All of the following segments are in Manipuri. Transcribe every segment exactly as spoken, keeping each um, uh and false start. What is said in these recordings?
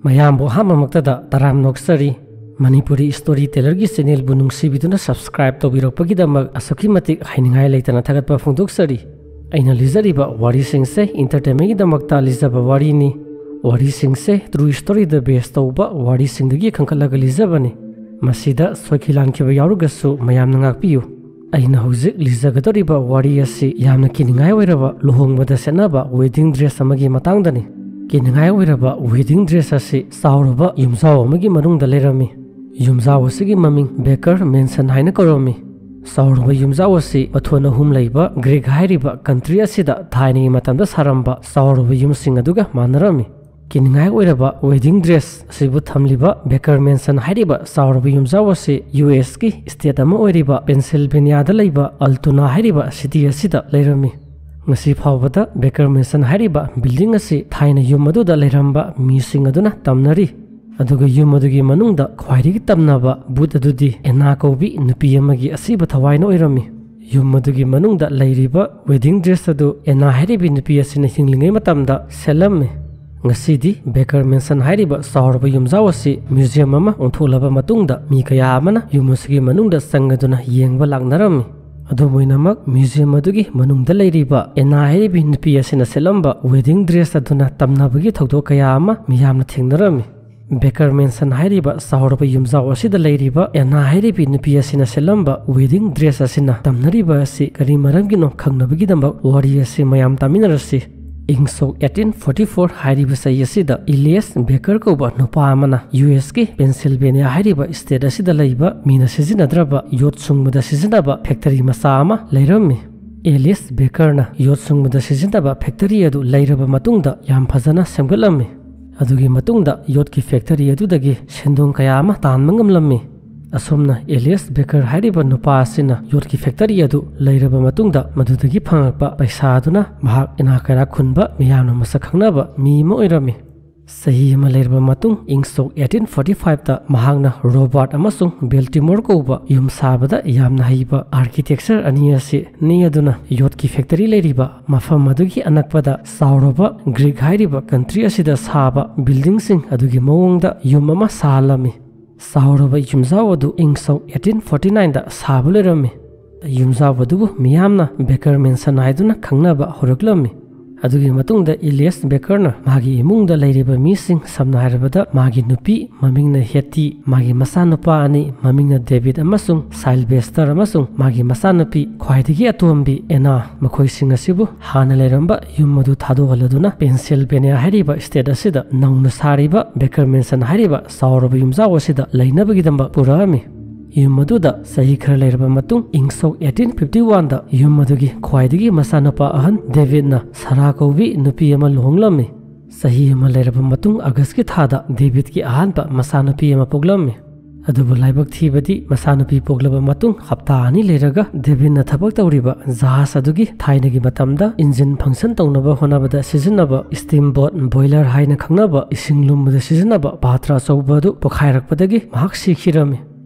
ꯃꯌꯥꯝꯕꯨ ꯑꯍꯥꯟꯕꯃꯛꯇꯗ ꯇꯔꯥꯝꯅ ꯑꯣꯛꯆꯔꯤ꯫ ꯃꯅꯤꯄꯨꯔꯤ ꯁ꯭ꯇꯣꯔꯤ ꯇꯦꯂꯔꯒꯤ ꯆꯦꯅꯦꯜꯕꯨ ꯅꯨꯡꯁꯤꯕꯤꯗꯨꯅ ꯁꯕꯁꯀ꯭ꯔꯥꯏꯕ ꯇꯧꯕꯤꯔꯛꯄꯒꯤꯗꯃꯛ ꯑꯁꯨꯛꯀꯤ ꯃꯇꯤꯛ ꯍꯥꯏꯅꯤꯡꯉꯥꯏ ꯂꯩꯇꯅ ꯊꯥꯒꯠꯄ ꯐꯣꯡꯗꯣꯛꯆꯔꯤ꯫ ꯑꯩꯅ ꯂꯤꯖꯔꯤꯕ ꯋꯥꯔꯤꯁꯤꯡꯁꯦ ꯏꯟꯇꯔꯇꯦꯟꯃꯦꯟꯒꯤꯗꯃꯛꯇ ꯂꯤꯖꯕ ꯋꯥꯔꯤꯅꯤ꯫ ꯋꯥꯔꯤꯁꯤꯡꯁꯦ ꯇ꯭ꯔꯨ ꯁ꯭ꯇꯣꯔꯤꯗ ꯕꯦꯁ ꯇꯧꯕ ꯋꯥꯔꯤꯁꯤꯡꯗꯒꯤ ꯈꯟꯒꯠꯂꯒ ꯂꯤꯖꯕꯅꯤ꯫ ꯃꯁꯤꯗ ꯁꯣꯏꯈꯤ ꯂꯥꯟꯈꯤꯕ ꯌꯥꯎꯔꯒꯁꯨ ꯃꯌꯥꯝꯅ ꯉꯥꯛꯄꯤꯌꯨ꯫ ꯑꯩꯅ ꯍꯧꯖꯤꯛ ꯂꯤꯖꯒꯗꯧꯔꯤꯕ ꯋꯥꯔꯤ ꯑꯁꯤ ꯌꯥꯝꯅ ꯀꯤꯅꯤꯡꯉꯥꯏ ꯑꯣꯏꯔꯕ ꯂꯨꯍꯣꯡꯕꯗ ꯁꯦꯠꯅꯕ ꯋꯦꯗꯤꯡ ꯗ꯭ꯔꯦꯁ ꯑꯃꯒꯤ ꯃꯇꯥꯡꯗꯅꯤ꯫ ꯀꯤꯅꯤꯡꯉꯥꯏ ꯑꯣꯏꯔꯕ ꯋꯦꯗꯤꯡ ꯗ꯭ꯔꯦꯁ ꯑꯁꯤ ꯆꯥꯎꯔꯕ ꯌꯨꯝꯖꯥꯎ ꯑꯃꯒꯤ ꯃꯅꯨꯡꯗ ꯂꯩꯔꯝꯃꯤ꯫ ꯌꯨꯝꯖꯥꯎ ꯑꯁꯤꯒꯤ ꯃꯃꯤꯡ ꯕꯦꯀꯔ ꯃꯦꯟꯁꯟ ꯍꯥꯏꯅ ꯀꯧꯔꯝꯃꯤ꯫ ꯆꯥꯎꯔꯕ ꯌꯨꯝꯖꯥꯎ ꯑꯁꯤ ꯃꯊꯣꯟ ꯑꯍꯨꯝ ꯂꯩꯕ ꯒ꯭ꯔꯦꯒ ꯍꯥꯏꯔꯤꯕ ꯀꯟꯇ꯭ꯔꯤ ꯑꯁꯤꯗ ꯊꯥꯏꯅꯒꯤ ꯃꯇꯝꯗ ꯁꯥꯔꯝꯕ ꯆꯥꯎꯔꯕ ꯌꯨꯝꯁꯤꯡ ꯑꯗꯨꯒ ꯃꯥꯟꯅꯔꯝꯃꯤ꯫ ꯀꯤꯅꯤꯡꯉꯥꯏ ꯑꯣꯏꯔꯕ ꯋꯦꯗꯤꯡ ꯗ꯭ꯔꯦꯁ ꯑꯁꯤꯕꯨ ꯊꯝꯂꯤꯕ ꯕꯦꯀꯔ ꯃꯦꯟꯁꯟ ꯍꯥꯏꯔꯤꯕ ꯆꯥꯎꯔꯕ ꯌꯨꯝꯖꯥꯎ ꯑꯁꯤ ꯌꯨ ꯑꯦꯁꯀꯤ ꯁ꯭ꯇꯦꯠ ꯑꯃ ꯑꯣꯏꯔꯤꯕ ꯄꯦꯟꯁꯤꯜꯚꯦꯅꯤꯌꯥꯗ ꯂꯩꯕ ꯑꯜꯇꯣꯅꯥ ꯍꯥꯏꯔꯤꯕ ꯁꯤꯇꯤ ꯑꯁꯤꯗ ꯂꯩꯔꯝꯃꯤ꯫ ꯉꯁꯤ ꯐꯥꯎꯕꯗ ꯕꯦꯀꯔ ꯃꯦꯟꯁꯟ ꯍꯥꯏꯔꯤꯕ ꯕꯤꯜꯗꯤꯡ ꯑꯁꯤ ꯊꯥꯏꯅ ꯌꯨꯝ ꯑꯗꯨꯗ ꯂꯩꯔꯝꯕ ꯃꯤꯁꯤꯡ ꯑꯗꯨꯅ ꯇꯝꯅꯔꯤ꯫ ꯑꯗꯨꯒ ꯌꯨꯝ ꯑꯗꯨꯒꯤ ꯃꯅꯨꯡꯗ ꯈ꯭ꯋꯥꯏꯗꯒꯤ ꯇꯝꯅꯕ ꯕꯨꯠ ꯑꯗꯨꯗꯤ ꯑꯦꯅꯥ ꯀꯧꯕꯤ ꯅꯨꯄꯤ ꯑꯃꯒꯤ ꯑꯁꯤꯕ ꯊꯋꯥꯏꯅ ꯑꯣꯏꯔꯝꯃꯤ꯫ ꯌꯨꯝ ꯑꯗꯨꯒꯤ ꯃꯅꯨꯡꯗ ꯂꯩꯔꯤꯕ ꯋꯦꯗꯤꯡ ꯗ꯭ꯔꯦꯁ ꯑꯗꯨ ꯑꯦꯅꯥ ꯍꯥꯏꯔꯤꯕꯤ ꯅꯨꯄꯤ ꯑꯁꯤꯅ ꯍꯤꯡꯂꯤꯉꯩ ꯃꯇꯝꯗ ꯁꯦꯠꯂꯝꯃꯤ꯫ ꯉꯁꯤꯗꯤ ꯕꯦꯀꯔ ꯃꯦꯟꯁꯟ ꯍꯥꯏꯔꯤꯕ ꯆꯥꯎꯔꯕ ꯌꯨꯝꯖꯥꯎ ꯑꯁꯤ ꯃ꯭ꯌꯨꯖꯤꯌꯝ ꯑꯃ ꯑꯣꯟꯊꯣꯛꯂꯕ ꯃꯇꯨꯡꯗ ꯃꯤ ꯀꯌꯥ ꯑꯃꯅ ꯌꯨꯝ ꯑꯁꯤꯒꯤ ꯃꯅꯨꯡꯗ ꯆꯪꯂꯗꯨꯅ ꯌꯦꯡꯕ ꯂꯥꯛꯅꯔꯝꯃꯤ꯫ ꯑꯗꯨꯝ ꯑꯣꯏꯅꯃꯛ, ꯃ꯭ꯌꯨꯖꯤꯌꯝ ꯑꯗꯨꯒꯤ ꯃꯅꯨꯡꯗ ꯂꯩꯔꯤꯕ ꯑꯦꯅꯥ ꯍꯥꯏꯔꯤꯕꯤ ꯅꯨꯄꯤ ꯑꯁꯤꯅ ꯁꯦꯠꯂꯝꯕ ꯋꯦꯗꯤꯡ ꯗ꯭ꯔꯦꯁ ꯑꯗꯨꯅ ꯇꯝꯅꯕꯒꯤ ꯊꯧꯗꯣꯛ ꯀꯌꯥ ꯑꯃ ꯃꯤꯌꯥꯝꯅ ꯊꯦꯡꯅꯔꯝꯃꯤ꯫ ꯕꯦꯀꯔ ꯃꯦꯟꯁꯟ ꯍꯥꯏꯔꯤꯕ ꯆꯥꯎꯔꯕ ꯌꯨꯝꯖꯥꯎ ꯑꯁꯤꯗ ꯂꯩꯔꯤꯕ ꯑꯦꯅꯥ ꯍꯥꯏꯔꯤꯕꯤ ꯅꯨꯄꯤ ꯑꯁꯤꯅ ꯁꯦꯠꯂꯝꯕ ꯋꯦꯗꯤꯡ ꯗ꯭ꯔꯦꯁ ꯑꯁꯤꯅ ꯇꯝꯅꯔꯤꯕ ꯑꯁꯤ ꯀꯔꯤ ꯃꯔꯝꯒꯤꯅꯣ ꯈꯪꯅꯕꯒꯤꯗꯃꯛ ꯋꯥꯔꯤ ꯑꯁꯤ ꯃꯌꯥꯝ ꯇꯥꯃꯤꯟꯅꯔꯁꯤ꯫ ꯏꯪ ꯁꯣꯛ eighteen forty four ꯍꯥꯏꯔꯤꯕ ꯆꯍꯤ ꯑꯁꯤꯗ ꯏꯂꯤꯌꯁ ꯕꯦꯀꯔ ꯀꯧꯕ ꯅꯨꯄꯥ ꯑꯃꯅ ꯌꯨ ꯑꯦꯁꯀꯤ ꯄꯦꯟꯁꯤꯜꯚꯦꯅꯤꯌꯥ ꯍꯥꯏꯔꯤꯕ ꯁ꯭ꯇꯦꯠ ꯑꯁꯤꯗ ꯂꯩꯕ ꯃꯤꯅ ꯁꯤꯖꯤꯟꯅꯗ꯭ꯔꯕ ꯌꯣꯠ ꯁꯨꯡꯕꯗ ꯁꯤꯖꯤꯟꯅꯕ ꯐꯦꯛꯇꯔꯤ ꯃꯆꯥ ꯑꯃ ꯂꯩꯔꯝꯃꯤ꯫ ꯑꯦꯂꯤꯁ ꯕꯦꯀꯔꯅ ꯌꯣꯠ ꯁꯨꯡꯕꯗ ꯁꯤꯖꯤꯟꯅꯕ ꯐꯦꯛꯇꯔꯤ ꯑꯗꯨ ꯂꯩꯔꯕ ꯃꯇꯨꯡꯗ ꯌꯥꯝ ꯐꯖꯅ ꯁꯦꯝꯒꯠꯂꯝꯃꯤ꯫ ꯑꯗꯨꯒꯤ ꯃꯇꯨꯡꯗ ꯌꯣꯠꯀꯤ ꯐꯦꯛꯇꯔꯤ ꯑꯗꯨꯗꯒꯤ ꯁꯦꯟꯗꯣꯡ ꯀꯌꯥ ꯑꯃ ꯇꯥꯟꯕ ꯉꯝꯂꯝꯃꯤ꯫ ꯑꯁꯨꯝꯅ ꯑꯦꯂꯤꯌꯁ ꯕꯦꯀꯔ ꯍꯥꯏꯔꯤꯕ ꯅꯨꯄꯥ ꯑꯁꯤꯅ ꯌꯣꯠꯀꯤ ꯐꯦꯛꯇꯔꯤ ꯑꯗꯨ ꯂꯩꯔꯕ ꯃꯇꯨꯡꯗ ꯃꯗꯨꯗꯒꯤ ꯐꯪꯂꯛꯄ ꯄꯩꯁꯥ ꯑꯗꯨꯅ ꯃꯍꯥꯛ ꯏꯅꯥꯛ ꯀꯩꯔꯥꯛ ꯈꯨꯟꯕ, ꯃꯤꯌꯥꯝꯅ ꯃꯁꯛ ꯈꯪꯅꯕ ꯃꯤ ꯑꯃ ꯑꯣꯏꯔꯝꯃꯤ꯫ ꯆꯍꯤ ꯑꯃ ꯂꯩꯔꯕ ꯃꯇꯨꯡ, ꯏꯪ ꯁꯣꯛ eighteen forty five ꯇ ꯃꯍꯥꯛꯅ ꯔꯣꯕꯥꯔꯠ ꯑꯃꯁꯨꯡ ꯕꯦꯜꯇꯤꯃꯣꯔ ꯀꯧꯕ ꯌꯨꯝ ꯁꯥꯕꯗ ꯌꯥꯝꯅ ꯍꯩꯕ architecture ꯑꯅꯤ ꯑꯁꯤ ꯅꯦꯛꯑꯗꯨꯅ ꯌꯣꯠꯀꯤ factory ꯂꯩꯔꯤꯕ ꯃꯐꯝ ꯑꯗꯨꯒꯤ ꯑꯅꯛꯄꯗ ꯆꯥꯎꯔꯕ ꯒ꯭ꯔꯤꯛ ꯍꯥꯏꯔꯤꯕ country ꯑꯁꯤꯗ ꯁꯥꯕ buildingꯁꯤꯡ ꯑꯗꯨꯒꯤ ꯃꯑꯣꯡꯗ ꯌꯨꯝ ꯑꯃ ꯁꯥꯍꯜꯂꯝꯃꯤ꯫ ꯆꯥꯎꯔꯕ ꯌꯨꯝꯖꯥꯎ ꯑꯗꯨ ꯏꯪ ꯁꯣꯛ eighteen forty nine ꯗ ꯁꯥꯕ ꯂꯣꯏꯔꯝꯃꯤ꯫ ꯌꯨꯝꯖꯥꯎ ꯑꯗꯨꯕꯨ ꯃꯤꯌꯥꯝꯅ ꯕꯦꯀꯔ ꯃꯦꯟꯁꯟ ꯍꯥꯏꯗꯨꯅ ꯈꯪꯅꯕ ꯍꯧꯔꯛꯂꯝꯃꯤ꯫ ꯑꯗꯨꯒꯤ ꯃꯇꯨꯡꯗ ꯏꯂꯤꯌꯁ ꯕꯦꯀꯔꯅ ꯃꯥꯒꯤ ꯏꯃꯨꯡꯗ ꯂꯩꯔꯤꯕ ꯃꯤꯁꯤꯡ, ꯁꯝꯅ ꯍꯥꯏꯔꯕꯗ ꯃꯥꯒꯤ ꯅꯨꯄꯤ, ꯃꯃꯤꯡꯅ ꯍꯦꯇꯤ, ꯃꯥꯒꯤ ꯃꯆꯥꯅꯨꯄꯥ ꯑꯅꯤ, ꯃꯃꯤꯡꯅ ꯗꯦꯕꯤꯗ ꯑꯃꯁꯨꯡ ꯁꯥꯏꯜꯕꯦꯁꯇꯔ, ꯑꯃꯁꯨꯡ ꯃꯥꯒꯤ ꯃꯆꯥꯅꯨꯄꯤ ꯈ꯭ꯋꯥꯏꯗꯒꯤ ꯑꯇꯣꯝꯕꯤ ꯑꯦꯅꯥ, ꯃꯈꯣꯏꯁꯤꯡ ꯑꯁꯤꯕꯨ ꯍꯥꯟꯅ ꯂꯩꯔꯝꯕ ꯌꯨꯝ ꯑꯗꯨ ꯊꯥꯗꯣꯛꯍꯜꯂꯗꯨꯅ ꯄꯦꯟꯁꯤꯜꯚꯦꯅꯤꯌꯥ ꯍꯥꯏꯔꯤꯕ state ꯑꯁꯤꯗ ꯅꯧꯅ ꯁꯥꯔꯤꯕ ꯕꯦꯀꯔ ꯃꯦꯟꯁꯟ ꯍꯥꯏꯔꯤꯕ ꯆꯥꯎꯔꯕ ꯌꯨꯝꯖꯥꯎ ꯑꯁꯤꯗ ꯂꯩꯅꯕꯒꯤꯗꯃꯛ ꯄꯨꯔꯛꯑꯝꯃꯤ꯫ ꯌꯨꯝ ꯑꯗꯨꯗ ꯆꯍꯤ ꯈꯔ ꯂꯩꯔꯕ ꯃꯇꯨꯡ, ꯏꯪ ꯁꯣꯛ eighteen fifty one ꯗ ꯌꯨꯝ ꯑꯗꯨꯒꯤ ꯈ꯭ꯋꯥꯏꯗꯒꯤ ꯃꯆꯥꯅꯨꯄꯥ ꯑꯍꯟ ꯗꯦꯕꯤꯗꯅ ꯁꯔꯥ ꯀꯧꯕꯤ ꯅꯨꯄꯤ ꯑꯃ ꯂꯨꯍꯣꯡꯂꯝꯃꯤ꯫ ꯆꯍꯤ ꯑꯃ ꯂꯩꯔꯕ ꯃꯇꯨꯡ, ꯑꯥꯒꯁꯀꯤ ꯊꯥꯗ ꯗꯦꯕꯤꯗꯀꯤ ꯑꯍꯥꯟꯕ ꯃꯆꯥꯅꯨꯄꯤ ꯑꯃ ꯄꯣꯛꯂꯝꯃꯤ꯫ ꯑꯗꯨꯕꯨ ꯂꯥꯏꯕꯛ ꯊꯤꯕꯗꯤ, ꯃꯆꯥꯅꯨꯄꯤ ꯄꯣꯛꯂꯕ ꯃꯇꯨꯡ ꯍꯞꯇꯥ ꯑꯅꯤ ꯂꯩꯔꯒ ꯗꯦꯕꯤꯗꯅ ꯊꯕꯛ ꯇꯧꯔꯤꯕ ꯖꯍꯥꯖ ꯑꯗꯨꯒꯤ ꯊꯥꯏꯅꯒꯤ ꯃꯇꯝꯗ engine function ꯇꯧꯅꯕ ꯍꯣꯠꯅꯕꯗ ꯁꯤꯖꯤꯟꯅꯕ steamboat boiler ꯍꯥꯏꯅ ꯈꯪꯅꯕ ꯏꯁꯤꯡ ꯂꯨꯝꯕꯗ ꯁꯤꯖꯤꯟꯅꯕ ꯄꯥꯇ꯭ꯔ ꯑꯆꯧꯕ ꯑꯗꯨ ꯄꯣꯈꯥꯏꯔꯛꯄꯗꯒꯤ ꯃꯍꯥꯛ ꯁꯤꯈꯤꯔꯝꯃꯤ꯫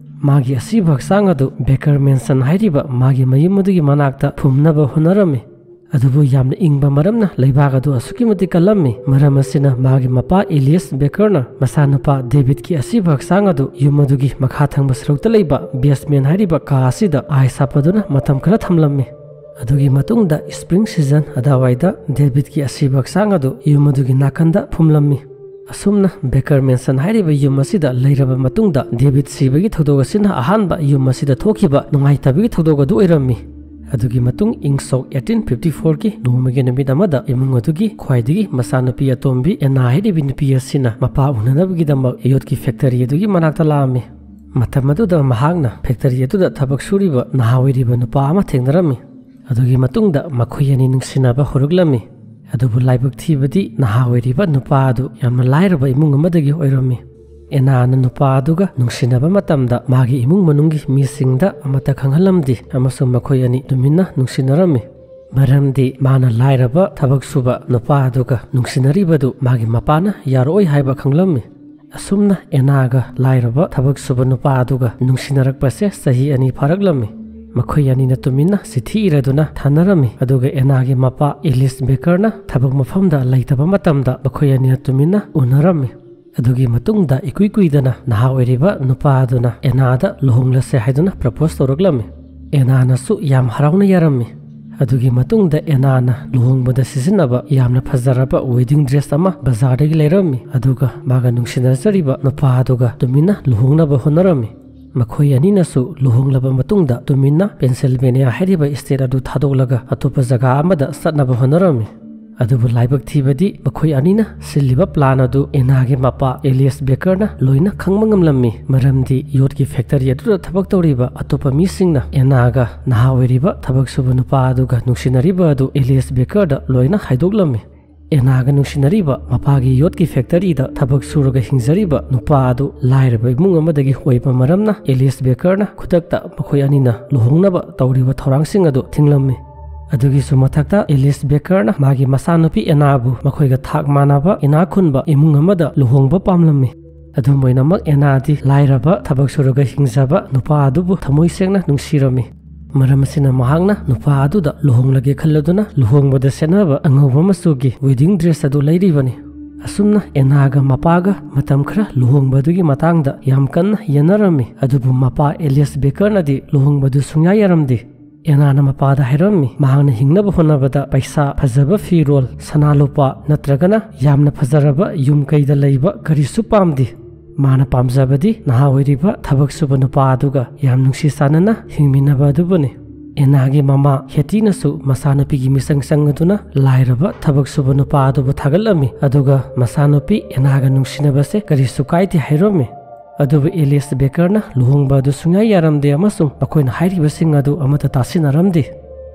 ꯃꯥꯒꯤ ꯑꯁꯤꯕ ꯍꯛꯆꯥꯡ ꯑꯗꯨ ꯕꯦꯀꯔ ꯃꯦꯟꯁꯟ ꯍꯥꯏꯔꯤꯕ ꯃꯥꯒꯤ ꯃꯌꯨꯝ ꯑꯗꯨꯒꯤ ꯃꯅꯥꯛꯇ ꯐꯨꯝꯅꯕ ꯍꯣꯠꯅꯔꯝꯃꯤ꯫ ꯑꯗꯨꯕꯨ ꯌꯥꯝꯅ ꯏꯪꯕ ꯃꯔꯝꯅ ꯂꯩꯕꯥꯛ ꯑꯗꯨ ꯑꯁꯨꯛꯀꯤ ꯃꯇꯤꯛ ꯀꯜꯂꯝꯃꯤ꯫ ꯃꯔꯝ ꯑꯁꯤꯅ ꯃꯥꯒꯤ ꯃꯄꯥ ꯏꯂꯤꯌꯁ ꯕꯦꯀꯔꯅ ꯃꯆꯥꯅꯨꯄꯥ ꯗꯦꯕꯤꯗꯀꯤ ꯑꯁꯤꯕ ꯍꯛꯆꯥꯡ ꯑꯗꯨ ꯌꯨꯝ ꯑꯗꯨꯒꯤ ꯃꯈꯥ ꯊꯪꯕ ꯁꯔꯨꯛꯇ ꯂꯩꯕ basement ꯍꯥꯏꯔꯤꯕ ꯀꯥ ꯑꯁꯤꯗ ꯑꯥꯏꯁ ꯍꯥꯞꯄꯗꯨꯅ ꯃꯇꯝ ꯈꯔ ꯊꯝꯂꯝꯃꯤ꯫ ꯑꯗꯨꯒꯤ ꯃꯇꯨꯡꯗ spring season ꯑꯗꯨꯋꯥꯏꯗ ꯗꯦꯕꯤꯗꯀꯤ ꯑꯁꯤꯕ ꯍꯛꯆꯥꯡ ꯑꯗꯨ ꯌꯨꯝ ꯑꯗꯨꯒꯤ ꯅꯥꯀꯟꯗ ꯐꯨꯝꯂꯝꯃꯤ꯫ ꯑꯁꯨꯝꯅ ꯕꯦꯀꯔ ꯃꯦꯟꯁꯟ ꯍꯥꯏꯔꯤꯕ ꯌꯨꯝ ꯑꯁꯤꯗ ꯂꯩꯔꯕ ꯃꯇꯨꯡꯗ, ꯗꯦꯕꯤꯗ ꯁꯤꯕꯒꯤ ꯊꯧꯗꯣꯛ ꯑꯁꯤꯅ ꯑꯍꯥꯟꯕ ꯌꯨꯝ ꯑꯁꯤꯗ ꯊꯣꯛꯈꯤꯕ ꯅꯨꯡꯉꯥꯏꯇꯕꯒꯤ ꯊꯧꯗꯣꯛ ꯑꯗꯨ ꯑꯣꯏꯔꯝꯃꯤ꯫ ꯑꯗꯨꯒꯤ ꯃꯇꯨꯡ, ꯏꯪ ꯁꯣꯛ eighteen fifty four ꯒꯤ ꯅꯣꯡꯃꯒꯤ ꯅꯨꯃꯤꯠ ꯑꯃꯗ ꯏꯃꯨꯡ ꯑꯗꯨꯒꯤ ꯈ꯭ꯋꯥꯏꯗꯒꯤ ꯃꯆꯥꯅꯨꯄꯤ ꯑꯇꯣꯝꯕꯤ ꯑꯦꯅꯥ ꯍꯥꯏꯔꯤꯕꯤ ꯅꯨꯄꯤ ꯑꯁꯤꯅ ꯃꯄꯥ ꯎꯅꯅꯕꯒꯤꯗꯃꯛ ꯌꯣꯠꯀꯤ factory ꯑꯗꯨꯒꯤ ꯃꯅꯥꯛꯇ ꯂꯥꯛꯑꯝꯃꯤ꯫ ꯃꯇꯝ ꯑꯗꯨꯗ ꯃꯍꯥꯛꯅ factory ꯑꯗꯨꯗ ꯊꯕꯛ ꯁꯨꯔꯤꯕ ꯅꯍꯥ ꯑꯣꯏꯔꯤꯕ ꯅꯨꯄꯥ ꯑꯃ ꯊꯦꯡꯅꯔꯝꯃꯤ꯫ ꯑꯗꯨꯒꯤ ꯃꯇꯨꯡꯗ ꯃꯈꯣꯏ ꯑꯅꯤ ꯅꯨꯡꯁꯤꯅꯕ ꯍꯧꯔꯛꯂꯝꯃꯤ꯫ ꯑꯗꯨꯕꯨ ꯂꯥꯏꯕꯛ ꯊꯤꯕꯗꯤ, ꯅꯍꯥ ꯑꯣꯏꯔꯤꯕ ꯅꯨꯄꯥ ꯑꯗꯨ ꯌꯥꯝꯅ ꯂꯥꯏꯔꯕ ꯏꯃꯨꯡ ꯑꯃꯗꯒꯤ ꯑꯣꯏꯔꯝꯃꯤ꯫ ꯑꯦꯅꯥꯅ ꯅꯨꯄꯥ ꯑꯗꯨꯒ ꯅꯨꯡꯁꯤꯅꯕ ꯃꯇꯝꯗ ꯃꯥꯒꯤ ꯏꯃꯨꯡ ꯃꯅꯨꯡꯒꯤ ꯃꯤꯁꯤꯡꯗ ꯑꯃꯠꯇ ꯈꯪꯍꯜꯂꯝꯗꯦ, ꯑꯃꯁꯨꯡ ꯃꯈꯣꯏ ꯑꯅꯤ ꯇꯨꯃꯤꯟꯅ ꯅꯨꯡꯁꯤꯅꯔꯝꯃꯤ꯫ ꯃꯔꯝꯗꯤ ꯃꯥꯅ ꯂꯥꯏꯔꯕ ꯊꯕꯛ ꯁꯨꯕ ꯅꯨꯄꯥ ꯑꯗꯨꯒ ꯅꯨꯡꯁꯤꯅꯔꯤꯕꯗꯨ ꯃꯥꯒꯤ ꯃꯄꯥꯅ ꯌꯥꯔꯛꯑꯣꯏ ꯍꯥꯏꯕ ꯈꯪꯂꯝꯃꯤ꯫ ꯑꯁꯨꯝꯅ ꯑꯦꯅꯥꯒ ꯂꯥꯏꯔꯕ ꯊꯕꯛ ꯁꯨꯕ ꯅꯨꯄꯥ ꯑꯗꯨꯒ ꯅꯨꯡꯁꯤꯅꯔꯛꯄꯁꯦ ꯆꯍꯤ ꯑꯅꯤ ꯐꯥꯔꯛꯂꯝꯃꯤ꯫ ꯃꯈꯣꯏ ꯑꯅꯤꯅ ꯇꯨꯃꯤꯟꯅ ꯆꯤꯊꯤ ꯏꯔꯗꯨꯅ ꯊꯥꯅꯔꯝꯃꯤ꯫ ꯑꯗꯨꯒ ꯑꯦꯅꯥꯒꯤ ꯃꯄꯥ ꯑꯦꯂꯤꯁ ꯕꯦꯀꯔꯅ ꯊꯕꯛ ꯃꯐꯝꯗ ꯂꯩꯇꯕ ꯃꯇꯝꯗ ꯃꯈꯣꯏ ꯑꯅꯤꯅ ꯇꯨꯃꯤꯟꯅ ꯎꯅꯔꯝꯃꯤ꯫ ꯑꯗꯨꯒꯤ ꯃꯇꯨꯡꯗ ꯏꯀꯨꯏ ꯀꯨꯏꯗꯅ ꯅꯍꯥ ꯑꯣꯏꯔꯤꯕ ꯅꯨꯄꯥ ꯑꯗꯨꯅ ꯑꯦꯅꯥꯗ ꯂꯨꯍꯣꯡꯂꯁꯦ ꯍꯥꯏꯗꯨꯅ ꯄ꯭ꯔꯄꯣꯁ ꯇꯧꯔꯛꯂꯝꯃꯤ꯫ ꯑꯦꯅꯥꯅꯁꯨ ꯌꯥꯝ ꯍꯔꯥꯎꯅ ꯌꯥꯔꯝꯃꯤ꯫ ꯑꯗꯨꯒꯤ ꯃꯇꯨꯡꯗ ꯑꯦꯅꯥꯅ ꯂꯨꯍꯣꯡꯕꯗ ꯁꯤꯖꯤꯟꯅꯕ ꯌꯥꯝꯅ ꯐꯖꯔꯕ ꯋꯦꯗꯤꯡ ꯗ꯭ꯔꯦꯁ ꯑꯃ ꯕꯖꯥꯔꯗꯒꯤ ꯂꯩꯔꯝꯃꯤ꯫ ꯑꯗꯨꯒ ꯃꯥꯒ ꯅꯨꯡꯁꯤꯅꯖꯔꯤꯕ ꯅꯨꯄꯥ ꯑꯗꯨꯒ ꯇꯨꯃꯤꯟꯅ ꯂꯨꯍꯣꯡꯅꯕ ꯍꯣꯠꯅꯔꯝꯃꯤ꯫ ꯃꯈꯣꯏ ꯑꯅꯤꯅꯁꯨ ꯂꯨꯍꯣꯡꯂꯕ ꯃꯇꯨꯡꯗ ꯇꯨꯃꯤꯟꯅ ꯄꯦꯟꯁꯤꯜꯚꯦꯅꯤꯌꯥ ꯍꯥꯏꯔꯤꯕ ꯁ꯭ꯇꯦꯠ ꯑꯗꯨ ꯊꯥꯗꯣꯛꯂꯒ ꯑꯇꯣꯞꯄ ꯖꯒꯥ ꯑꯃꯗ ꯆꯠꯅꯕ ꯍꯣꯠꯅꯔꯝꯃꯤ꯫ ꯑꯗꯨꯕꯨ ꯂꯥꯏꯕꯛ ꯊꯤꯕꯗꯤ ꯃꯈꯣꯏ ꯑꯅꯤꯅ ꯁꯤꯜꯂꯤꯕ ꯄ꯭ꯂꯥꯟ ꯑꯗꯨ ꯑꯦꯅꯥꯒꯤ ꯃꯄꯥ ꯑꯦꯂꯤꯁ ꯕꯦꯀꯔꯅ ꯂꯣꯏꯅ ꯈꯪꯕ ꯉꯝꯂꯝꯃꯤ, ꯃꯔꯝꯗꯤ ꯌꯣꯠꯀꯤ ꯐꯦꯛꯇꯔꯤ ꯑꯗꯨꯗ ꯊꯕꯛ ꯇꯧꯔꯤꯕ ꯑꯇꯣꯞꯄ ꯃꯤꯁꯤꯡꯅ ꯑꯦꯅꯥꯒ ꯅꯍꯥ ꯑꯣꯏꯔꯤꯕ ꯊꯕꯛ ꯁꯨꯕ ꯅꯨꯄꯥ ꯑꯗꯨꯒ ꯅꯨꯡꯁꯤꯅꯔꯤꯕ ꯑꯗꯨ ꯑꯦꯂꯤꯁ ꯕꯦꯀꯔꯗ ꯂꯣꯏꯅ ꯍꯥꯏꯗꯣꯛꯂꯝꯃꯤ꯫ ꯑꯦꯅꯥꯒ ꯅꯨꯡꯁꯤꯅꯔꯤꯕ ꯃꯄꯥꯒꯤ ꯌꯣꯠꯀꯤ ꯐꯦꯛꯇꯔꯤꯗ ꯊꯕꯛ ꯁꯨꯔꯒ ꯍꯤꯡꯖꯔꯤꯕ ꯅꯨꯄꯥ ꯑꯗꯨ ꯂꯥꯏꯔꯕ ꯏꯃꯨꯡ ꯑꯃꯗꯒꯤ ꯑꯣꯏꯕ ꯃꯔꯝꯅ ꯑꯦꯂꯤꯁ ꯕꯦꯀꯔꯅ ꯈꯨꯗꯛꯇ ꯃꯈꯣꯏ ꯑꯅꯤꯅ ꯂꯨꯍꯣꯡꯅꯕ ꯇꯧꯔꯤꯕ ꯊꯧꯔꯥꯡꯁꯤꯡ ꯑꯗꯨ ꯊꯤꯡꯂꯝꯃꯤ꯫ ꯑꯗꯨꯒꯤꯁꯨ ꯃꯊꯛꯇ ꯑꯦꯂꯤꯁ ꯕꯦꯀꯔꯅ ꯃꯥꯒꯤ ꯃꯆꯥꯅꯨꯄꯤ ꯑꯦꯅꯥꯕꯨ ꯃꯈꯣꯏꯒ ꯊꯥꯛ ꯃꯥꯟꯅꯕ ꯏꯅꯥꯛ ꯈꯨꯟꯕ ꯏꯃꯨꯡ ꯑꯃꯗ ꯂꯨꯍꯣꯡꯕ ꯄꯥꯝꯂꯝꯃꯤ꯫ ꯑꯗꯨꯝ ꯑꯣꯏꯅꯃꯛ ꯑꯦꯅꯥꯗꯤ ꯂꯥꯏꯔꯕ ꯊꯕꯛ ꯁꯨꯔꯒ ꯍꯤꯡꯖꯕ ꯅꯨꯄꯥ ꯑꯗꯨꯕꯨ ꯊꯃꯣꯏ ꯁꯦꯡꯅ ꯅꯨꯡꯁꯤꯔꯝꯃꯤ꯫ ꯃꯔꯝ ꯑꯁꯤꯅ ꯃꯍꯥꯛꯅ ꯅꯨꯄꯥ ꯑꯗꯨꯗ ꯂꯨꯍꯣꯡꯂꯒꯦ ꯈꯜꯂꯗꯨꯅ ꯂꯨꯍꯣꯡꯕꯗ ꯁꯦꯠꯅꯕ ꯑꯉꯧꯕ ꯃꯆꯨꯒꯤ ꯋꯦꯗꯤꯡ ꯗ꯭ꯔꯦꯁ ꯑꯗꯨ ꯂꯩꯔꯤꯕꯅꯤ꯫ ꯑꯁꯨꯝꯅ ꯑꯦꯅꯥꯒ ꯃꯄꯥꯒ ꯃꯇꯝ ꯈꯔ ꯂꯨꯍꯣꯡꯕ ꯑꯗꯨꯒꯤ ꯃꯇꯥꯡꯗ ꯌꯥꯝ ꯀꯟꯅ ꯌꯦꯟꯅꯔꯝꯃꯤ꯫ ꯑꯗꯨꯕꯨ ꯃꯄꯥ ꯑꯦꯂꯤꯁ ꯕꯦꯀꯔꯅꯗꯤ ꯂꯨꯍꯣꯡꯕꯗꯨ ꯁꯨꯡꯌꯥ ꯌꯥꯔꯝꯗꯦ꯫ ꯑꯦꯅꯥꯅ ꯃꯄꯥꯗ ꯍꯥꯏꯔꯝꯃꯤ, ꯃꯍꯥꯛꯅ ꯍꯤꯡꯅꯕ ꯍꯣꯠꯅꯕꯗ ꯄꯩꯁꯥ, ꯐꯖꯕ ꯐꯤꯔꯣꯜ, ꯁꯅꯥ ꯂꯨꯄꯥ ꯅꯠꯇ꯭ꯔꯒꯅ ꯌꯥꯝꯅ ꯐꯖꯔꯕ ꯌꯨꯝ ꯀꯩꯗ ꯂꯩꯕ ꯀꯔꯤꯁꯨ ꯄꯥꯝꯗꯦ꯫ ꯃꯥꯅ ꯄꯥꯝꯖꯕꯗꯤ ꯅꯍꯥ ꯑꯣꯏꯔꯤꯕ ꯊꯕꯛ ꯁꯨꯕ ꯅꯨꯄꯥ ꯑꯗꯨꯒ ꯌꯥꯝ ꯅꯨꯡꯁꯤ ꯆꯥꯟꯅꯅ ꯍꯤꯡꯃꯤꯟꯅꯕ ꯑꯗꯨꯕꯨꯅꯤ꯫ ꯑꯦꯅꯥꯒꯤ ꯃꯃꯥ ꯍꯦꯇꯤꯅꯁꯨ ꯃꯆꯥꯅꯨꯄꯤꯒꯤ ꯃꯤꯆꯪ ꯆꯪꯉꯗꯨꯅ ꯂꯥꯏꯔꯕ ꯊꯕꯛ ꯁꯨꯕ ꯅꯨꯄꯥ ꯑꯗꯨꯕꯨ ꯊꯥꯒꯠꯂꯝꯃꯤ, ꯑꯗꯨꯒ ꯃꯆꯥꯅꯨꯄꯤ ꯑꯦꯅꯥꯒ ꯅꯨꯡꯁꯤꯅꯕꯁꯦ ꯀꯔꯤꯁꯨ ꯀꯥꯏꯗꯦ ꯍꯥꯏꯔꯝꯃꯤ꯫ ꯑꯗꯨꯕꯨ ꯑꯦꯂꯤꯁ ꯕꯦꯀꯔꯅ ꯂꯨꯍꯣꯡꯕ ꯑꯗꯨ ꯁꯨꯡꯌꯥ ꯌꯥꯔꯝꯗꯦ ꯑꯃꯁꯨꯡ ꯃꯈꯣꯏꯅ ꯍꯥꯏꯔꯤꯕꯁꯤꯡ ꯑꯗꯨ ꯑꯃꯠꯇ ꯇꯥꯁꯤꯟꯅꯔꯝꯗꯦ꯫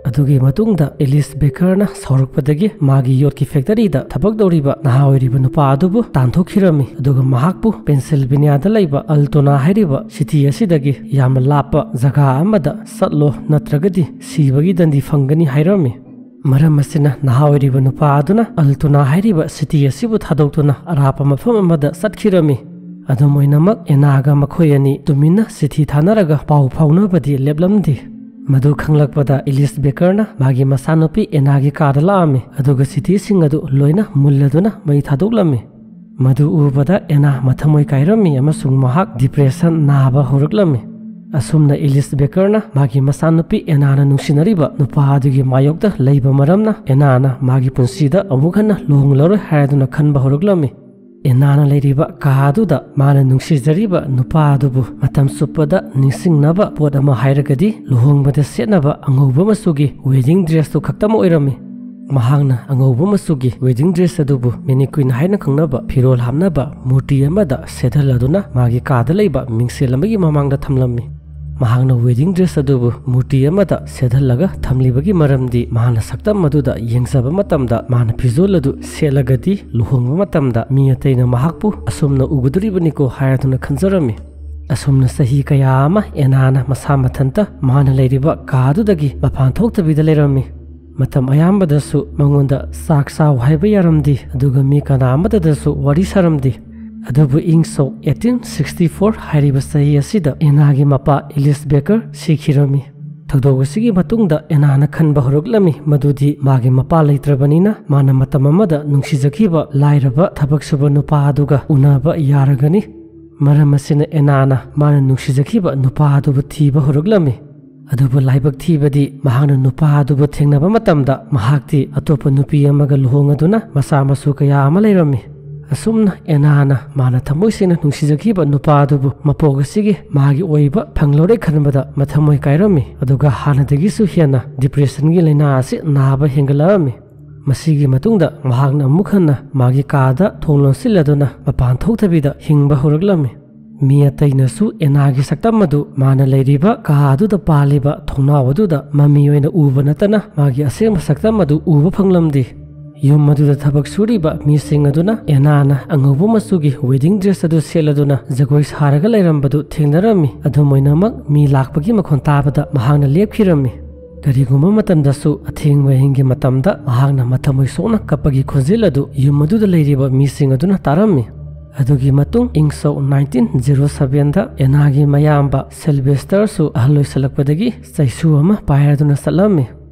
ꯑꯗꯨꯒꯤ ꯃꯇꯨꯡꯗ ꯑꯦꯂꯤꯁ ꯕꯦꯀꯔꯅ ꯁꯥꯎꯔꯛꯄꯗꯒꯤ ꯃꯥꯒꯤ ꯌꯣꯠꯀꯤ ꯐꯦꯛꯇꯔꯤꯗ ꯊꯕꯛ ꯇꯧꯔꯤꯕ ꯅꯍꯥ ꯑꯣꯏꯔꯤꯕ ꯅꯨꯄꯥ ꯑꯗꯨꯕꯨ ꯇꯥꯟꯊꯣꯛꯈꯤꯔꯝꯃꯤ, ꯑꯗꯨꯒ ꯃꯍꯥꯛꯄꯨ ꯄꯦꯟꯁꯤꯜꯚꯦꯅꯤꯌꯥꯗ ꯂꯩꯕ ꯑꯜꯇꯣꯅꯥ ꯍꯥꯏꯔꯤꯕ ꯁꯤꯇꯤ ꯑꯁꯤꯗꯒꯤ ꯌꯥꯝꯅ ꯂꯥꯞꯄ ꯖꯒꯥ ꯑꯃꯗ ꯆꯠꯂꯣ, ꯅꯠꯇ꯭ꯔꯒꯗꯤ ꯁꯤꯕꯒꯤ ꯗꯟꯗꯤ ꯐꯪꯒꯅꯤ ꯍꯥꯏꯔꯝꯃꯤ꯫ ꯃꯔꯝ ꯑꯁꯤꯅ ꯅꯍꯥ ꯑꯣꯏꯔꯤꯕ ꯅꯨꯄꯥ ꯑꯗꯨꯅ ꯑꯜꯇꯨꯅꯥ ꯍꯥꯏꯔꯤꯕ ꯁꯤꯇꯤ ꯑꯁꯤꯕꯨ ꯊꯥꯗꯣꯛꯇꯨꯅ ꯑꯔꯥꯞꯄ ꯃꯐꯝ ꯑꯃꯗ ꯆꯠꯈꯤꯔꯝꯃꯤ꯫ ꯑꯗꯨꯝ ꯑꯣꯏꯅꯃꯛ, ꯑꯦꯅꯥꯒ ꯃꯈꯣꯏ ꯑꯅꯤ ꯇꯨꯃꯤꯟꯅ ꯆꯤꯊꯤ ꯊꯥꯅꯔꯒ ꯄꯥꯎ ꯐꯥꯎꯅꯕꯗꯤ ꯂꯦꯞꯂꯝꯗꯦ꯫ ꯃꯗꯨ ꯈꯪꯂꯛꯄꯗ ꯏꯂꯤꯁ ꯕꯦꯀꯔꯅ ꯃꯥꯒꯤ ꯃꯆꯥꯅꯨꯄꯤ ꯑꯦꯅꯥꯒꯤ ꯀꯥꯗ ꯂꯥꯛꯑꯝꯃꯤ, ꯑꯗꯨꯒ ꯆꯤꯊꯤꯁꯤꯡ ꯑꯗꯨ ꯂꯣꯏꯅ ꯃꯨꯜꯂꯗꯨꯅ ꯃꯩ ꯊꯥꯗꯣꯛꯂꯝꯃꯤ꯫ ꯃꯗꯨ ꯎꯕꯗ ꯑꯦꯅꯥ ꯃꯊꯃꯣꯏ ꯀꯥꯏꯔꯝꯃꯤ ꯑꯃꯁꯨꯡ ꯃꯍꯥꯛ ꯗꯤꯄ꯭ꯔꯦꯁꯟ ꯅꯥꯕ ꯍꯧꯔꯛꯂꯝꯃꯤ꯫ ꯑꯁꯨꯝꯅ ꯏꯂꯤꯁ ꯕꯦꯀꯔꯅ ꯃꯥꯒꯤ ꯃꯆꯥꯅꯨꯄꯤ ꯑꯦꯅꯥꯅ ꯅꯨꯡꯁꯤꯅꯔꯤꯕ ꯅꯨꯄꯥ ꯑꯗꯨꯒꯤ ꯃꯥꯌꯣꯛꯇ ꯂꯩꯕ ꯃꯔꯝꯅ, ꯑꯦꯅꯥꯅ ꯃꯥꯒꯤ ꯄꯨꯟꯁꯤꯗ ꯑꯃꯨꯛ ꯍꯟꯅ ꯂꯨꯍꯣꯡꯂꯔꯣꯏ ꯍꯥꯏꯗꯨꯅ ꯈꯟꯕ ꯍꯧꯔꯛꯂꯝꯃꯤ꯫ ꯑꯦꯅꯥꯅ ꯂꯩꯔꯤꯕ ꯀꯥ ꯑꯗꯨꯗ ꯃꯥꯅ ꯅꯨꯡꯁꯤꯖꯔꯤꯕ ꯅꯨꯄꯥ ꯑꯗꯨꯕꯨ ꯃꯇꯝ ꯆꯨꯞꯄꯗ ꯅꯤꯡꯁꯤꯡꯅꯕ ꯄꯣꯠ ꯑꯃ ꯍꯥꯏꯔꯒꯗꯤ, ꯂꯨꯍꯣꯡꯕꯗ ꯁꯦꯠꯅꯕ ꯑꯉꯧꯕ ꯃꯆꯨꯒꯤ ꯋꯦꯗꯤꯡ ꯗ꯭ꯔꯦꯁꯇꯨ ꯈꯛꯇꯃꯛ ꯑꯣꯏꯔꯝꯃꯤ꯫ ꯃꯍꯥꯛꯅ ꯑꯉꯧꯕ ꯃꯆꯨꯒꯤ ꯋꯦꯗꯤꯡ ꯗ꯭ꯔꯦꯁ ꯑꯗꯨꯕꯨ ꯃꯦꯅꯤꯀ꯭ꯋꯤꯟ ꯍꯥꯏꯅ ꯈꯪꯅꯕ ꯐꯤꯔꯣꯜ ꯍꯥꯞꯅꯕ ꯃꯨꯔꯇꯤ ꯑꯃꯗ ꯁꯦꯠꯍꯜꯂꯗꯨꯅ ꯃꯥꯒꯤ ꯀꯥꯗ ꯂꯩꯕ ꯃꯤꯡꯁꯦꯜ ꯑꯃꯒꯤ ꯃꯃꯥꯡꯗ ꯊꯝꯂꯝꯃꯤ꯫ ꯃꯍꯥꯛꯅ ꯋꯦꯗꯤꯡ ꯗ꯭ꯔꯦꯁ ꯑꯗꯨꯕꯨ ꯃꯨꯔꯇꯤ ꯑꯃꯗ ꯁꯦꯠꯍꯜꯂꯒ ꯊꯝꯂꯤꯕꯒꯤ ꯃꯔꯝꯗꯤ, ꯃꯍꯥꯛꯅ ꯁꯛꯇꯝ ꯑꯗꯨꯗ ꯌꯦꯡꯖꯕ ꯃꯇꯝꯗ ꯃꯥꯅ ꯐꯤꯖꯣꯜ ꯑꯗꯨ ꯁꯦꯠꯂꯒꯗꯤ ꯂꯨꯍꯣꯡꯕ ꯃꯇꯝꯗ ꯃꯤ ꯑꯇꯩꯅ ꯃꯍꯥꯛꯄꯨ ꯑꯁꯨꯝꯅ ꯎꯒꯗꯣꯔꯤꯕꯅꯤꯀꯣ ꯍꯥꯏꯗꯨꯅ ꯈꯟꯖꯔꯝꯃꯤ꯫ ꯑꯁꯨꯝꯅ ꯆꯍꯤ ꯀꯌꯥ ꯑꯃ ꯑꯦꯅꯥꯅ ꯃꯁꯥ ꯃꯊꯟꯇ ꯃꯥꯅ ꯂꯩꯔꯤꯕ ꯀꯥ ꯑꯗꯨꯗꯒꯤ ꯃꯄꯥꯟ ꯊꯣꯛꯇꯕꯤꯗ ꯂꯩꯔꯝꯃꯤ꯫ ꯃꯇꯝ ꯑꯌꯥꯝꯕꯗꯁꯨ ꯃꯉꯣꯟꯗ ꯆꯥꯛ ꯆꯥꯎ ꯍꯥꯏꯕ ꯌꯥꯔꯝꯗꯦ, ꯑꯗꯨꯒ ꯃꯤ ꯀꯅꯥ ꯑꯃꯠꯇꯗꯁꯨ ꯋꯥꯔꯤ ꯁꯥꯔꯝꯗꯦ꯫ ꯑꯗꯨꯕꯨ ꯏꯪ ꯁꯣꯛ eighteen sixty four ꯍꯥꯏꯔꯤꯕ ꯆꯍꯤ ꯑꯁꯤꯗ ꯑꯦꯅꯥꯒꯤ ꯃꯄꯥ ꯏꯂꯤꯁ ꯕꯦꯀꯔ ꯁꯤꯈꯤꯔꯝꯃꯤ꯫ ꯊꯧꯗꯣꯛ ꯑꯁꯤꯒꯤ ꯃꯇꯨꯡꯗ ꯑꯦꯅꯥꯅ ꯈꯟꯕ ꯍꯧꯔꯛꯂꯝꯃꯤ ꯃꯗꯨꯗꯤ ꯃꯥꯒꯤ ꯃꯄꯥ ꯂꯩꯇ꯭ꯔꯕꯅꯤꯅ ꯃꯥꯅ ꯃꯇꯝ ꯑꯃꯗ ꯅꯨꯡꯁꯤꯖꯈꯤꯕ ꯂꯥꯏꯔꯕ ꯊꯕꯛ ꯁꯨꯕ ꯅꯨꯄꯥ ꯑꯗꯨꯒ ꯎꯅꯕ ꯌꯥꯔꯒꯅꯤ꯫ ꯃꯔꯝ ꯑꯁꯤꯅ ꯑꯦꯅꯥꯅ ꯃꯥꯅ ꯅꯨꯡꯁꯤꯖꯈꯤꯕ ꯅꯨꯄꯥ ꯑꯗꯨꯕꯨ ꯊꯤꯕ ꯍꯧꯔꯛꯂꯝꯃꯤ꯫ ꯑꯗꯨꯕꯨ ꯂꯥꯏꯕꯛ ꯊꯤꯕꯗꯤ, ꯃꯍꯥꯛꯅ ꯅꯨꯄꯥ ꯑꯗꯨꯕꯨ ꯊꯦꯡꯅꯕ ꯃꯇꯝꯗ ꯃꯍꯥꯛꯇꯤ ꯑꯇꯣꯞꯄ ꯅꯨꯄꯤ ꯑꯃꯒ ꯂꯨꯍꯣꯡꯉꯗꯨꯅ ꯃꯆꯥ ꯃꯁꯨ ꯀꯌꯥ ꯑꯃ ꯂꯩꯔꯝꯃꯤ꯫ ꯑꯁꯨꯝꯅ ꯑꯦꯅꯥꯅ ꯃꯥꯅ ꯊꯃꯣꯏ ꯁꯦꯡꯅ ꯅꯨꯡꯁꯤꯖꯈꯤꯕ ꯅꯨꯄꯥ ꯑꯗꯨꯕꯨ ꯃꯄꯣꯛ ꯑꯁꯤꯒꯤ ꯃꯥꯒꯤ ꯑꯣꯏꯕ ꯐꯪꯂꯔꯣꯏ ꯈꯟꯕꯗ ꯃꯊꯃꯣꯏ ꯀꯥꯏꯔꯝꯃꯤ, ꯑꯗꯨꯒ ꯍꯥꯟꯅꯗꯒꯤꯁꯨ ꯍꯦꯟꯅ ꯗꯤꯄ꯭ꯔꯦꯁꯟꯒꯤ ꯂꯥꯏꯅꯥ ꯑꯁꯤ ꯅꯥꯕ ꯍꯦꯟꯒꯠꯂꯛꯂꯝꯃꯤ꯫ ꯃꯁꯤꯒꯤ ꯃꯇꯨꯡꯗ ꯃꯍꯥꯛꯅ ꯑꯃꯨꯛ ꯍꯟꯅ ꯃꯥꯒꯤ ꯀꯥꯗ ꯊꯣꯡ ꯂꯣꯟꯁꯤꯜꯂꯗꯨꯅ ꯃꯄꯥꯟ ꯊꯣꯛꯇꯕꯤꯗ ꯍꯤꯡꯕ ꯍꯧꯔꯛꯂꯝꯃꯤ꯫ ꯃꯤ ꯑꯇꯩꯅꯁꯨ ꯑꯦꯅꯥꯒꯤ ꯁꯛꯇꯝ ꯑꯗꯨ ꯃꯥꯅ ꯂꯩꯔꯤꯕ ꯀꯥ ꯑꯗꯨꯗ ꯄꯥꯜꯂꯤꯕ ꯊꯣꯡꯅꯥꯎ ꯑꯗꯨꯗ ꯃꯃꯤ ꯑꯣꯏꯅ ꯎꯕ ꯅꯠꯇꯅ ꯃꯥꯒꯤ ꯑꯁꯦꯡꯕ ꯁꯛꯇꯝ ꯑꯗꯨ ꯎꯕ ꯐꯪꯂꯝꯗꯦ꯫ ꯌꯨꯝ ꯑꯗꯨꯗ ꯊꯕꯛ ꯁꯨꯔꯤꯕ ꯃꯤꯁꯤꯡ ꯑꯗꯨꯅ ꯑꯦꯅꯥꯅ ꯑꯉꯧꯕ ꯃꯆꯨꯒꯤ ꯋꯦꯗꯤꯡ ꯗ꯭ꯔꯦꯁ ꯑꯗꯨ ꯁꯦꯠꯂꯗꯨꯅ ꯖꯒꯣꯏ ꯁꯥꯔꯒ ꯂꯩꯔꯝꯕꯗꯨ ꯊꯦꯡꯅꯔꯝꯃꯤ꯫ ꯑꯗꯨꯝ ꯑꯣꯏꯅꯃꯛ, ꯃꯤ ꯂꯥꯛꯄꯒꯤ ꯃꯈꯣꯟ ꯇꯥꯕꯗ ꯃꯍꯥꯛꯅ ꯂꯦꯞꯈꯤꯔꯝꯃꯤ꯫ ꯀꯔꯤꯒꯨꯝꯕ ꯃꯇꯝꯗꯁꯨ ꯑꯊꯦꯡꯕ ꯑꯍꯤꯡꯒꯤ ꯃꯇꯝꯗ ꯃꯍꯥꯛꯅ ꯃꯊꯃꯣꯏ ꯁꯣꯛꯅ ꯀꯞꯄꯒꯤ ꯈꯣꯟꯖꯦꯜ ꯑꯗꯨ ꯌꯨꯝ ꯑꯗꯨꯗ ꯂꯩꯔꯤꯕ ꯃꯤꯁꯤꯡ ꯑꯗꯨꯅ ꯇꯥꯔꯝꯃꯤ꯫ ꯑꯗꯨꯒꯤ ꯃꯇꯨꯡ ꯏꯪ ꯁꯣꯛ ꯅꯥꯏꯟꯇꯤꯟ ꯖꯤꯔꯣ ꯁꯚꯦꯟꯗ ꯑꯦꯅꯥꯒꯤ ꯃꯌꯥꯝꯕ ꯁꯤꯜꯚꯦꯁꯇꯔꯁꯨ ꯑꯍꯜ ꯑꯣꯏꯁꯜꯂꯛꯄꯗꯒꯤ ꯆꯩꯁꯨ ꯑꯃ ꯄꯥꯏꯔꯗꯨꯅ ꯆꯠꯂꯝꯃꯤ꯫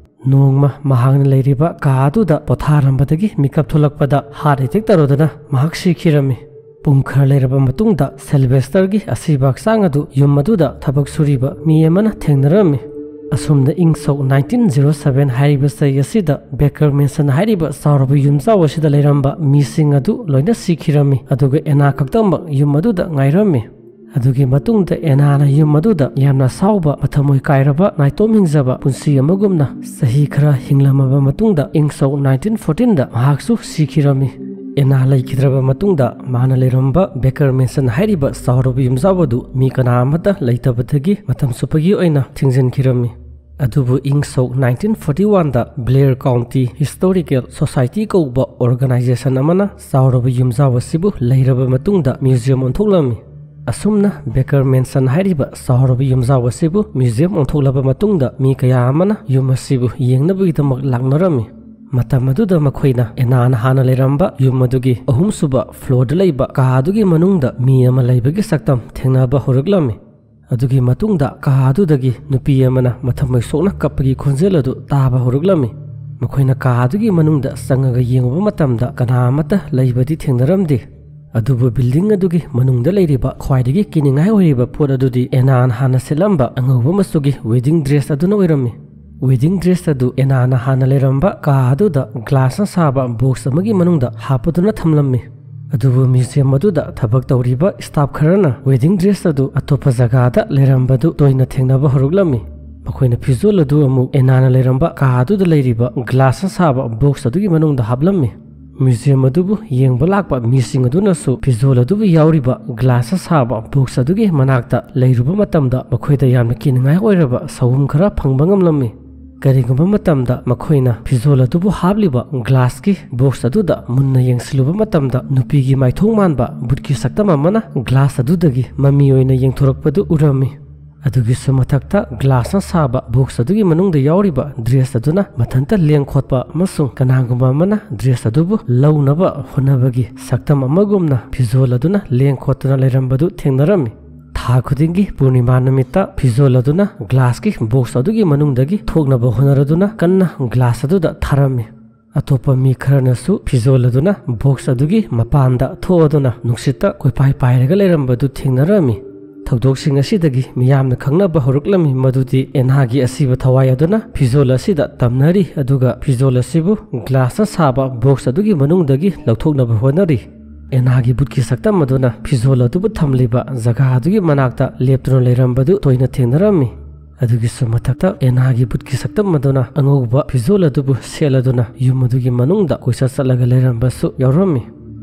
ꯅꯣꯡꯃ ꯃꯍꯥꯛꯅ ꯂꯩꯔꯤꯕ ꯀꯥ ꯑꯗꯨꯗ ꯄꯣꯊꯥꯔꯝꯕꯗꯒꯤ ꯃꯤꯀꯞ ꯊꯣꯛꯂꯛꯄꯗ ꯍꯥꯔꯠ ꯑꯦꯇꯦꯛ ꯇꯧꯔꯗꯨꯅ ꯃꯍꯥꯛ ꯁꯤꯈꯤꯔꯝꯃꯤ꯫ ꯄꯨꯡ ꯈꯔ ꯂꯩꯔꯕ ꯃꯇꯨꯡꯗ ꯁꯤꯜꯚꯦꯁꯇꯔꯒꯤ ꯑꯁꯤꯕ ꯍꯛꯆꯥꯡ ꯑꯗꯨ ꯌꯨꯝ ꯑꯗꯨꯗ ꯊꯕꯛ ꯁꯨꯔꯤꯕ ꯃꯤ ꯑꯃꯅ ꯊꯦꯡꯅꯔꯝꯃꯤ꯫ ꯑꯁꯨꯝꯅ ꯏꯪ ꯁꯣꯛ ꯅꯥꯏꯟꯇꯤꯟ ꯖꯤꯔꯣ ꯁꯚꯦꯟ ꯍꯥꯏꯔꯤꯕ ꯆꯍꯤ ꯑꯁꯤꯗ ꯕꯦꯀꯔ ꯃꯦꯟꯁꯟ ꯍꯥꯏꯔꯤꯕ ꯆꯥꯎꯔꯕ ꯌꯨꯝꯖꯥꯎ ꯑꯁꯤꯗ ꯂꯩꯔꯝꯕ ꯃꯤꯁꯤꯡ ꯑꯗꯨ ꯂꯣꯏꯅ ꯁꯤꯈꯤꯔꯝꯃꯤ, ꯑꯗꯨꯒ ꯑꯦꯅꯥ ꯈꯛꯇꯃꯛ ꯌꯨꯝ ꯑꯗꯨꯗ ꯉꯥꯏꯔꯝꯃꯤ꯫ ꯑꯗꯨꯒꯤ ꯃꯇꯨꯡꯗ ꯑꯦꯅꯥꯅ ꯌꯨꯝ ꯑꯗꯨꯗ ꯌꯥꯝꯅ ꯑꯁꯥꯎꯕ, ꯃꯊꯃꯣꯏ ꯀꯥꯏꯔꯕ, ꯅꯥꯏꯇꯣꯝ ꯍꯤꯡꯖꯕ ꯄꯨꯟꯁꯤ ꯑꯃꯒꯨꯝꯅ ꯆꯍꯤ ꯈꯔ ꯍꯤꯡꯂꯝꯃꯕ ꯃꯇꯨꯡꯗ ꯏꯪ ꯁꯣꯛ ꯅꯥꯏꯟꯇꯤꯟ ꯐꯣꯔꯇꯤꯟꯗ ꯃꯍꯥꯛꯁꯨ ꯁꯤꯈꯤꯔꯝꯃꯤ꯫ ꯑꯦꯅꯥ ꯂꯩꯈꯤꯗ꯭ꯔꯕ ꯃꯇꯨꯡꯗ ꯃꯥꯅ ꯂꯩꯔꯝꯕ ꯕꯦꯀꯔ ꯃꯦꯟꯁꯟ ꯍꯥꯏꯔꯤꯕ ꯆꯥꯎꯔꯕ ꯌꯨꯝꯖꯥꯎ ꯑꯗꯨ ꯃꯤ ꯀꯅꯥ ꯑꯃꯠꯇ ꯂꯩꯇꯕꯗꯒꯤ ꯃꯇꯝ ꯆꯨꯞꯄꯒꯤ ꯑꯣꯏꯅ ꯊꯤꯡꯖꯤꯟꯈꯤꯔꯝꯃꯤ꯫ ꯑꯗꯨꯕꯨ ꯏꯪ ꯁꯣꯛ ꯅꯥꯏꯟꯇꯤꯟ ꯐꯣꯔꯇꯤ ꯋꯥꯟꯗ ꯕ꯭ꯂꯦꯌꯔ ꯀꯥꯎꯟꯇꯤ ꯍꯤꯁꯇꯣꯔꯤꯀꯦꯜ ꯁꯣꯁꯥꯏꯇꯤ ꯀꯧꯕ ꯑꯣꯔꯒꯅꯥꯏꯖꯦꯁꯟ ꯑꯃꯅ ꯆꯥꯎꯔꯕ ꯌꯨꯝꯖꯥꯎ ꯑꯁꯤꯕꯨ ꯂꯩꯔꯕ ꯃꯇꯨꯡꯗ ꯃ꯭ꯌꯨꯖꯤꯌꯝ ꯑꯣꯟꯊꯣꯛꯂꯝꯃꯤ꯫ ꯑꯁꯨꯝꯅ ꯕꯦꯀꯔ ꯃꯦꯟꯁꯟ ꯍꯥꯏꯔꯤꯕ ꯆꯥꯎꯔꯕ ꯌꯨꯝꯖꯥꯎ ꯑꯁꯤꯕꯨ ꯃ꯭ꯌꯨꯖꯤꯌꯝ ꯑꯣꯟꯊꯣꯛꯂꯕ ꯃꯇꯨꯡꯗ ꯃꯤ ꯀꯌꯥ ꯑꯃꯅ ꯌꯨꯝ ꯑꯁꯤꯕꯨ ꯌꯦꯡꯅꯕꯒꯤꯗꯃꯛ ꯂꯥꯛꯅꯔꯝꯃꯤ꯫ ꯃꯇꯝ ꯑꯗꯨꯗ ꯃꯈꯣꯏꯅ ꯑꯦꯅꯥꯅ ꯍꯥꯟꯅ ꯂꯩꯔꯝꯕ ꯌꯨꯝ ꯑꯗꯨꯒꯤ ꯑꯍꯨꯝꯁꯨꯕ ꯐ꯭ꯂꯣꯔꯗ ꯂꯩꯕ ꯀꯥ ꯑꯗꯨꯒꯤ ꯃꯅꯨꯡꯗ ꯃꯤ ꯑꯃ ꯂꯩꯕꯒꯤ ꯁꯛꯇꯝ ꯊꯦꯡꯅꯕ ꯍꯧꯔꯛꯂꯝꯃꯤ꯫ ꯑꯗꯨꯒꯤ ꯃꯇꯨꯡꯗ ꯀꯥ ꯑꯗꯨꯗꯒꯤ ꯅꯨꯄꯤ ꯑꯃꯅ ꯃꯊꯃꯣꯏ ꯁꯣꯛꯅ ꯀꯞꯄꯒꯤ ꯈꯣꯟꯖꯦꯜ ꯑꯗꯨ ꯇꯥꯕ ꯍꯧꯔꯛꯂꯝꯃꯤ꯫ ꯃꯈꯣꯏꯅ ꯀꯥ ꯑꯗꯨꯒꯤ ꯃꯅꯨꯡꯗ ꯆꯪꯉꯒ ꯌꯦꯡꯉꯨꯕ ꯃꯇꯝꯗ ꯀꯅꯥ ꯑꯃꯠꯇ ꯂꯩꯕꯗꯤ ꯊꯦꯡꯅꯔꯝꯗꯦ꯫ ꯑꯗꯨꯕꯨ ꯕꯤꯜꯗꯤꯡ ꯑꯗꯨꯒꯤ ꯃꯅꯨꯡꯗ ꯂꯩꯔꯤꯕ ꯈ꯭ꯋꯥꯏꯗꯒꯤ ꯀꯤꯅꯤꯡꯉꯥꯏ ꯑꯣꯏꯔꯤꯕ ꯄꯣꯠ ꯑꯗꯨꯗꯤ ꯑꯦꯅꯥꯅ ꯍꯥꯟꯅ ꯁꯦꯠꯂꯝꯕ ꯑꯉꯧꯕ ꯃꯆꯨꯒꯤ ꯋꯦꯗꯤꯡ ꯗ꯭ꯔꯦꯁ ꯑꯗꯨꯅ ꯑꯣꯏꯔꯝꯃꯤ꯫ ꯋꯦꯗꯤꯡ ꯗ꯭ꯔꯦꯁ ꯑꯗꯨ ꯑꯦꯅꯥꯅ ꯍꯥꯟꯅ ꯂꯩꯔꯝꯕ ꯀꯥ ꯑꯗꯨꯗ ꯒ꯭ꯂꯥꯁꯅ ꯁꯥꯕ ꯕꯣꯛꯁ ꯑꯃꯒꯤ ꯃꯅꯨꯡꯗ ꯍꯥꯞꯄꯗꯨꯅ ꯊꯝꯂꯝꯃꯤ꯫ ꯑꯗꯨꯕꯨ ꯃ꯭ꯌꯨꯖꯤꯌꯝ ꯑꯗꯨꯗ ꯊꯕꯛ ꯇꯧꯔꯤꯕ ꯁ꯭ꯇꯥꯐ ꯈꯔꯅ ꯋꯦꯗꯤꯡ ꯗ꯭ꯔꯦꯁ ꯑꯗꯨ ꯑꯇꯣꯞꯄ ꯖꯒꯥꯗ ꯂꯩꯔꯝꯕꯗꯨ ꯇꯣꯏꯅ ꯊꯦꯡꯅꯕ ꯍꯧꯔꯛꯂꯝꯃꯤ꯫ ꯃꯈꯣꯏꯅ ꯐꯤꯖꯣꯜ ꯑꯗꯨ ꯑꯃꯨꯛ ꯑꯦꯅꯥꯅ ꯂꯩꯔꯝꯕ ꯀꯥ ꯑꯗꯨꯗ ꯂꯩꯔꯤꯕ ꯒ꯭ꯂꯥꯁꯅ ꯁꯥꯕ ꯕꯣꯛꯁ ꯑꯗꯨꯒꯤ ꯃꯅꯨꯡꯗ ꯍꯥꯞꯂꯝꯃꯤ꯫ ꯃ꯭ꯌꯨꯖꯤꯌꯝ ꯑꯗꯨꯕꯨ ꯌꯦꯡꯕ ꯂꯥꯛꯄ ꯃꯤꯁꯤꯡ ꯑꯗꯨꯅꯁꯨ ꯐꯤꯖꯣꯜ ꯑꯗꯨꯕꯨ ꯌꯥꯎꯔꯤꯕ ꯒ꯭ꯂꯥꯁꯅ ꯁꯥꯕ ꯕꯣꯛꯁ ꯑꯗꯨꯒꯤ ꯃꯅꯥꯛꯇ ꯂꯩꯔꯨꯕ ꯃꯇꯝꯗ ꯃꯈꯣꯏꯗ ꯌꯥꯝꯅ ꯀꯤꯅꯤꯡꯉꯥꯏ ꯑꯣꯏꯔꯕ ꯁꯥꯎꯍꯨꯝ ꯈꯔ ꯐꯪꯕ ꯉꯝꯂꯝꯃꯤ꯫ ꯀꯔꯤꯒꯨꯝꯕ ꯃꯇꯝꯗ ꯃꯈꯣꯏꯅ ꯐꯤꯖꯣꯜ ꯑꯗꯨꯕꯨ ꯍꯥꯞꯂꯤꯕ ꯒ꯭ꯂꯥꯁꯀꯤ ꯕꯣꯛꯁ ꯑꯗꯨꯗ ꯃꯨꯟꯅ ꯌꯦꯡꯁꯤꯜꯂꯨꯕ ꯃꯇꯝꯗ ꯅꯨꯄꯤꯒꯤ ꯃꯥꯏꯊꯣꯡ ꯃꯥꯟꯕ ꯕꯨꯠꯀꯤ ꯁꯛꯇꯝ ꯑꯃꯅ ꯒ꯭ꯂꯥꯁ ꯑꯗꯨꯗꯒꯤ ꯃꯃꯤ ꯑꯣꯏꯅ ꯌꯦꯡꯊꯣꯔꯛꯄꯗꯨ ꯎꯔꯝꯃꯤ꯫ ꯑꯗꯨꯒꯤꯁꯨ ꯃꯊꯛꯇ ꯒ꯭ꯂꯥꯁꯅ ꯁꯥꯕ ꯕꯣꯛꯁ ꯑꯗꯨꯒꯤ ꯃꯅꯨꯡꯗ ꯌꯥꯎꯔꯤꯕ ꯗ꯭ꯔꯦꯁ ꯑꯗꯨꯅ ꯃꯊꯟꯇ ꯂꯦꯡ ꯈꯣꯠꯄ ꯑꯃꯁꯨꯡ ꯀꯅꯥꯒꯨꯝꯕ ꯑꯃꯅ ꯗ꯭ꯔꯦꯁ ꯑꯗꯨꯕꯨ ꯂꯧꯅꯕ ꯍꯣꯠꯅꯕꯒꯤ ꯁꯛꯇꯝ ꯑꯃꯒꯨꯝꯅ ꯐꯤꯖꯣꯜ ꯑꯗꯨꯅ ꯂꯦꯡ ꯈꯣꯠꯇꯨꯅ ꯂꯩꯔꯝꯕꯗꯨ ꯊꯦꯡꯅꯔꯝꯃꯤ꯫ ꯊꯥ ꯈꯨꯗꯤꯡꯒꯤ ꯄꯨꯔꯅꯤꯃꯥ ꯅꯨꯃꯤꯠꯇ ꯐꯤꯖꯣꯜ ꯑꯗꯨꯅ ꯒ꯭ꯂꯥꯁꯀꯤ ꯕꯣꯛꯁ ꯑꯗꯨꯒꯤ ꯃꯅꯨꯡꯗꯒꯤ ꯊꯣꯛꯅꯕ ꯍꯣꯠꯅꯔꯗꯨꯅ ꯀꯟꯅ ꯒ꯭ꯂꯥꯁ ꯑꯗꯨꯗ ꯊꯥꯔꯝꯃꯤ꯫ ꯑꯇꯣꯞꯄ ꯃꯤ ꯈꯔꯅꯁꯨ ꯐꯤꯖꯣꯜ ꯑꯗꯨꯅ ꯕꯣꯛꯁ ꯑꯗꯨꯒꯤ ꯃꯄꯥꯟꯗ ꯊꯣꯛꯑꯗꯨꯅ ꯅꯨꯡꯁꯤꯠꯇ ꯀꯣꯏꯄꯥꯏ ꯄꯥꯏꯔꯒ ꯂꯩꯔꯝꯕꯗꯨ ꯊꯦꯡꯅꯔꯝꯃꯤ꯫ ꯊꯧꯗꯣꯛꯁꯤꯡ ꯑꯁꯤꯗꯒꯤ ꯃꯤꯌꯥꯝꯅ ꯈꯪꯅꯕ ꯍꯧꯔꯛꯂꯝꯃꯤ ꯃꯗꯨꯗꯤ ꯑꯦꯅꯥꯒꯤ ꯑꯁꯤꯕ ꯊꯋꯥꯏ ꯑꯗꯨꯅ ꯐꯤꯖꯣꯜ ꯑꯁꯤꯗ ꯇꯝꯅꯔꯤ, ꯑꯗꯨꯒ ꯐꯤꯖꯣꯜ ꯑꯁꯤꯕꯨ ꯒ꯭ꯂꯥꯁꯅ ꯁꯥꯕ ꯕꯣꯛꯁ ꯑꯗꯨꯒꯤ ꯃꯅꯨꯡꯗꯒꯤ ꯂꯧꯊꯣꯛꯅꯕ ꯍꯣꯠꯅꯔꯤ꯫ ꯑꯦꯅꯥꯒꯤ ꯕꯨꯠꯀꯤ ꯁꯛꯇꯝ ꯑꯗꯨꯅ ꯐꯤꯖꯣꯜ ꯑꯗꯨꯕꯨ ꯊꯝꯂꯤꯕ ꯖꯒꯥ ꯑꯗꯨꯒꯤ ꯃꯅꯥꯛꯇ ꯂꯦꯞꯇꯨꯅ ꯂꯩꯔꯝꯕꯗꯨ ꯇꯣꯏꯅ ꯊꯦꯡꯅꯔꯝꯃꯤ꯫ ꯑꯗꯨꯒꯤꯁꯨ ꯃꯊꯛꯇ ꯑꯦꯅꯥꯒꯤ ꯕꯨꯠꯀꯤ ꯁꯛꯇꯝ ꯑꯗꯨꯅ ꯑꯉꯧꯕ ꯐꯤꯖꯣꯜ ꯑꯗꯨꯕꯨ ꯁꯦꯠꯂꯗꯨꯅ ꯌꯨꯝ ꯑꯗꯨꯒꯤ ꯃꯅꯨꯡꯗ ꯀꯣꯏꯆꯠ ꯆꯠꯂꯒ ꯂꯩꯔꯝꯕꯁꯨ ꯌꯥꯎꯔꯝꯃꯤ꯫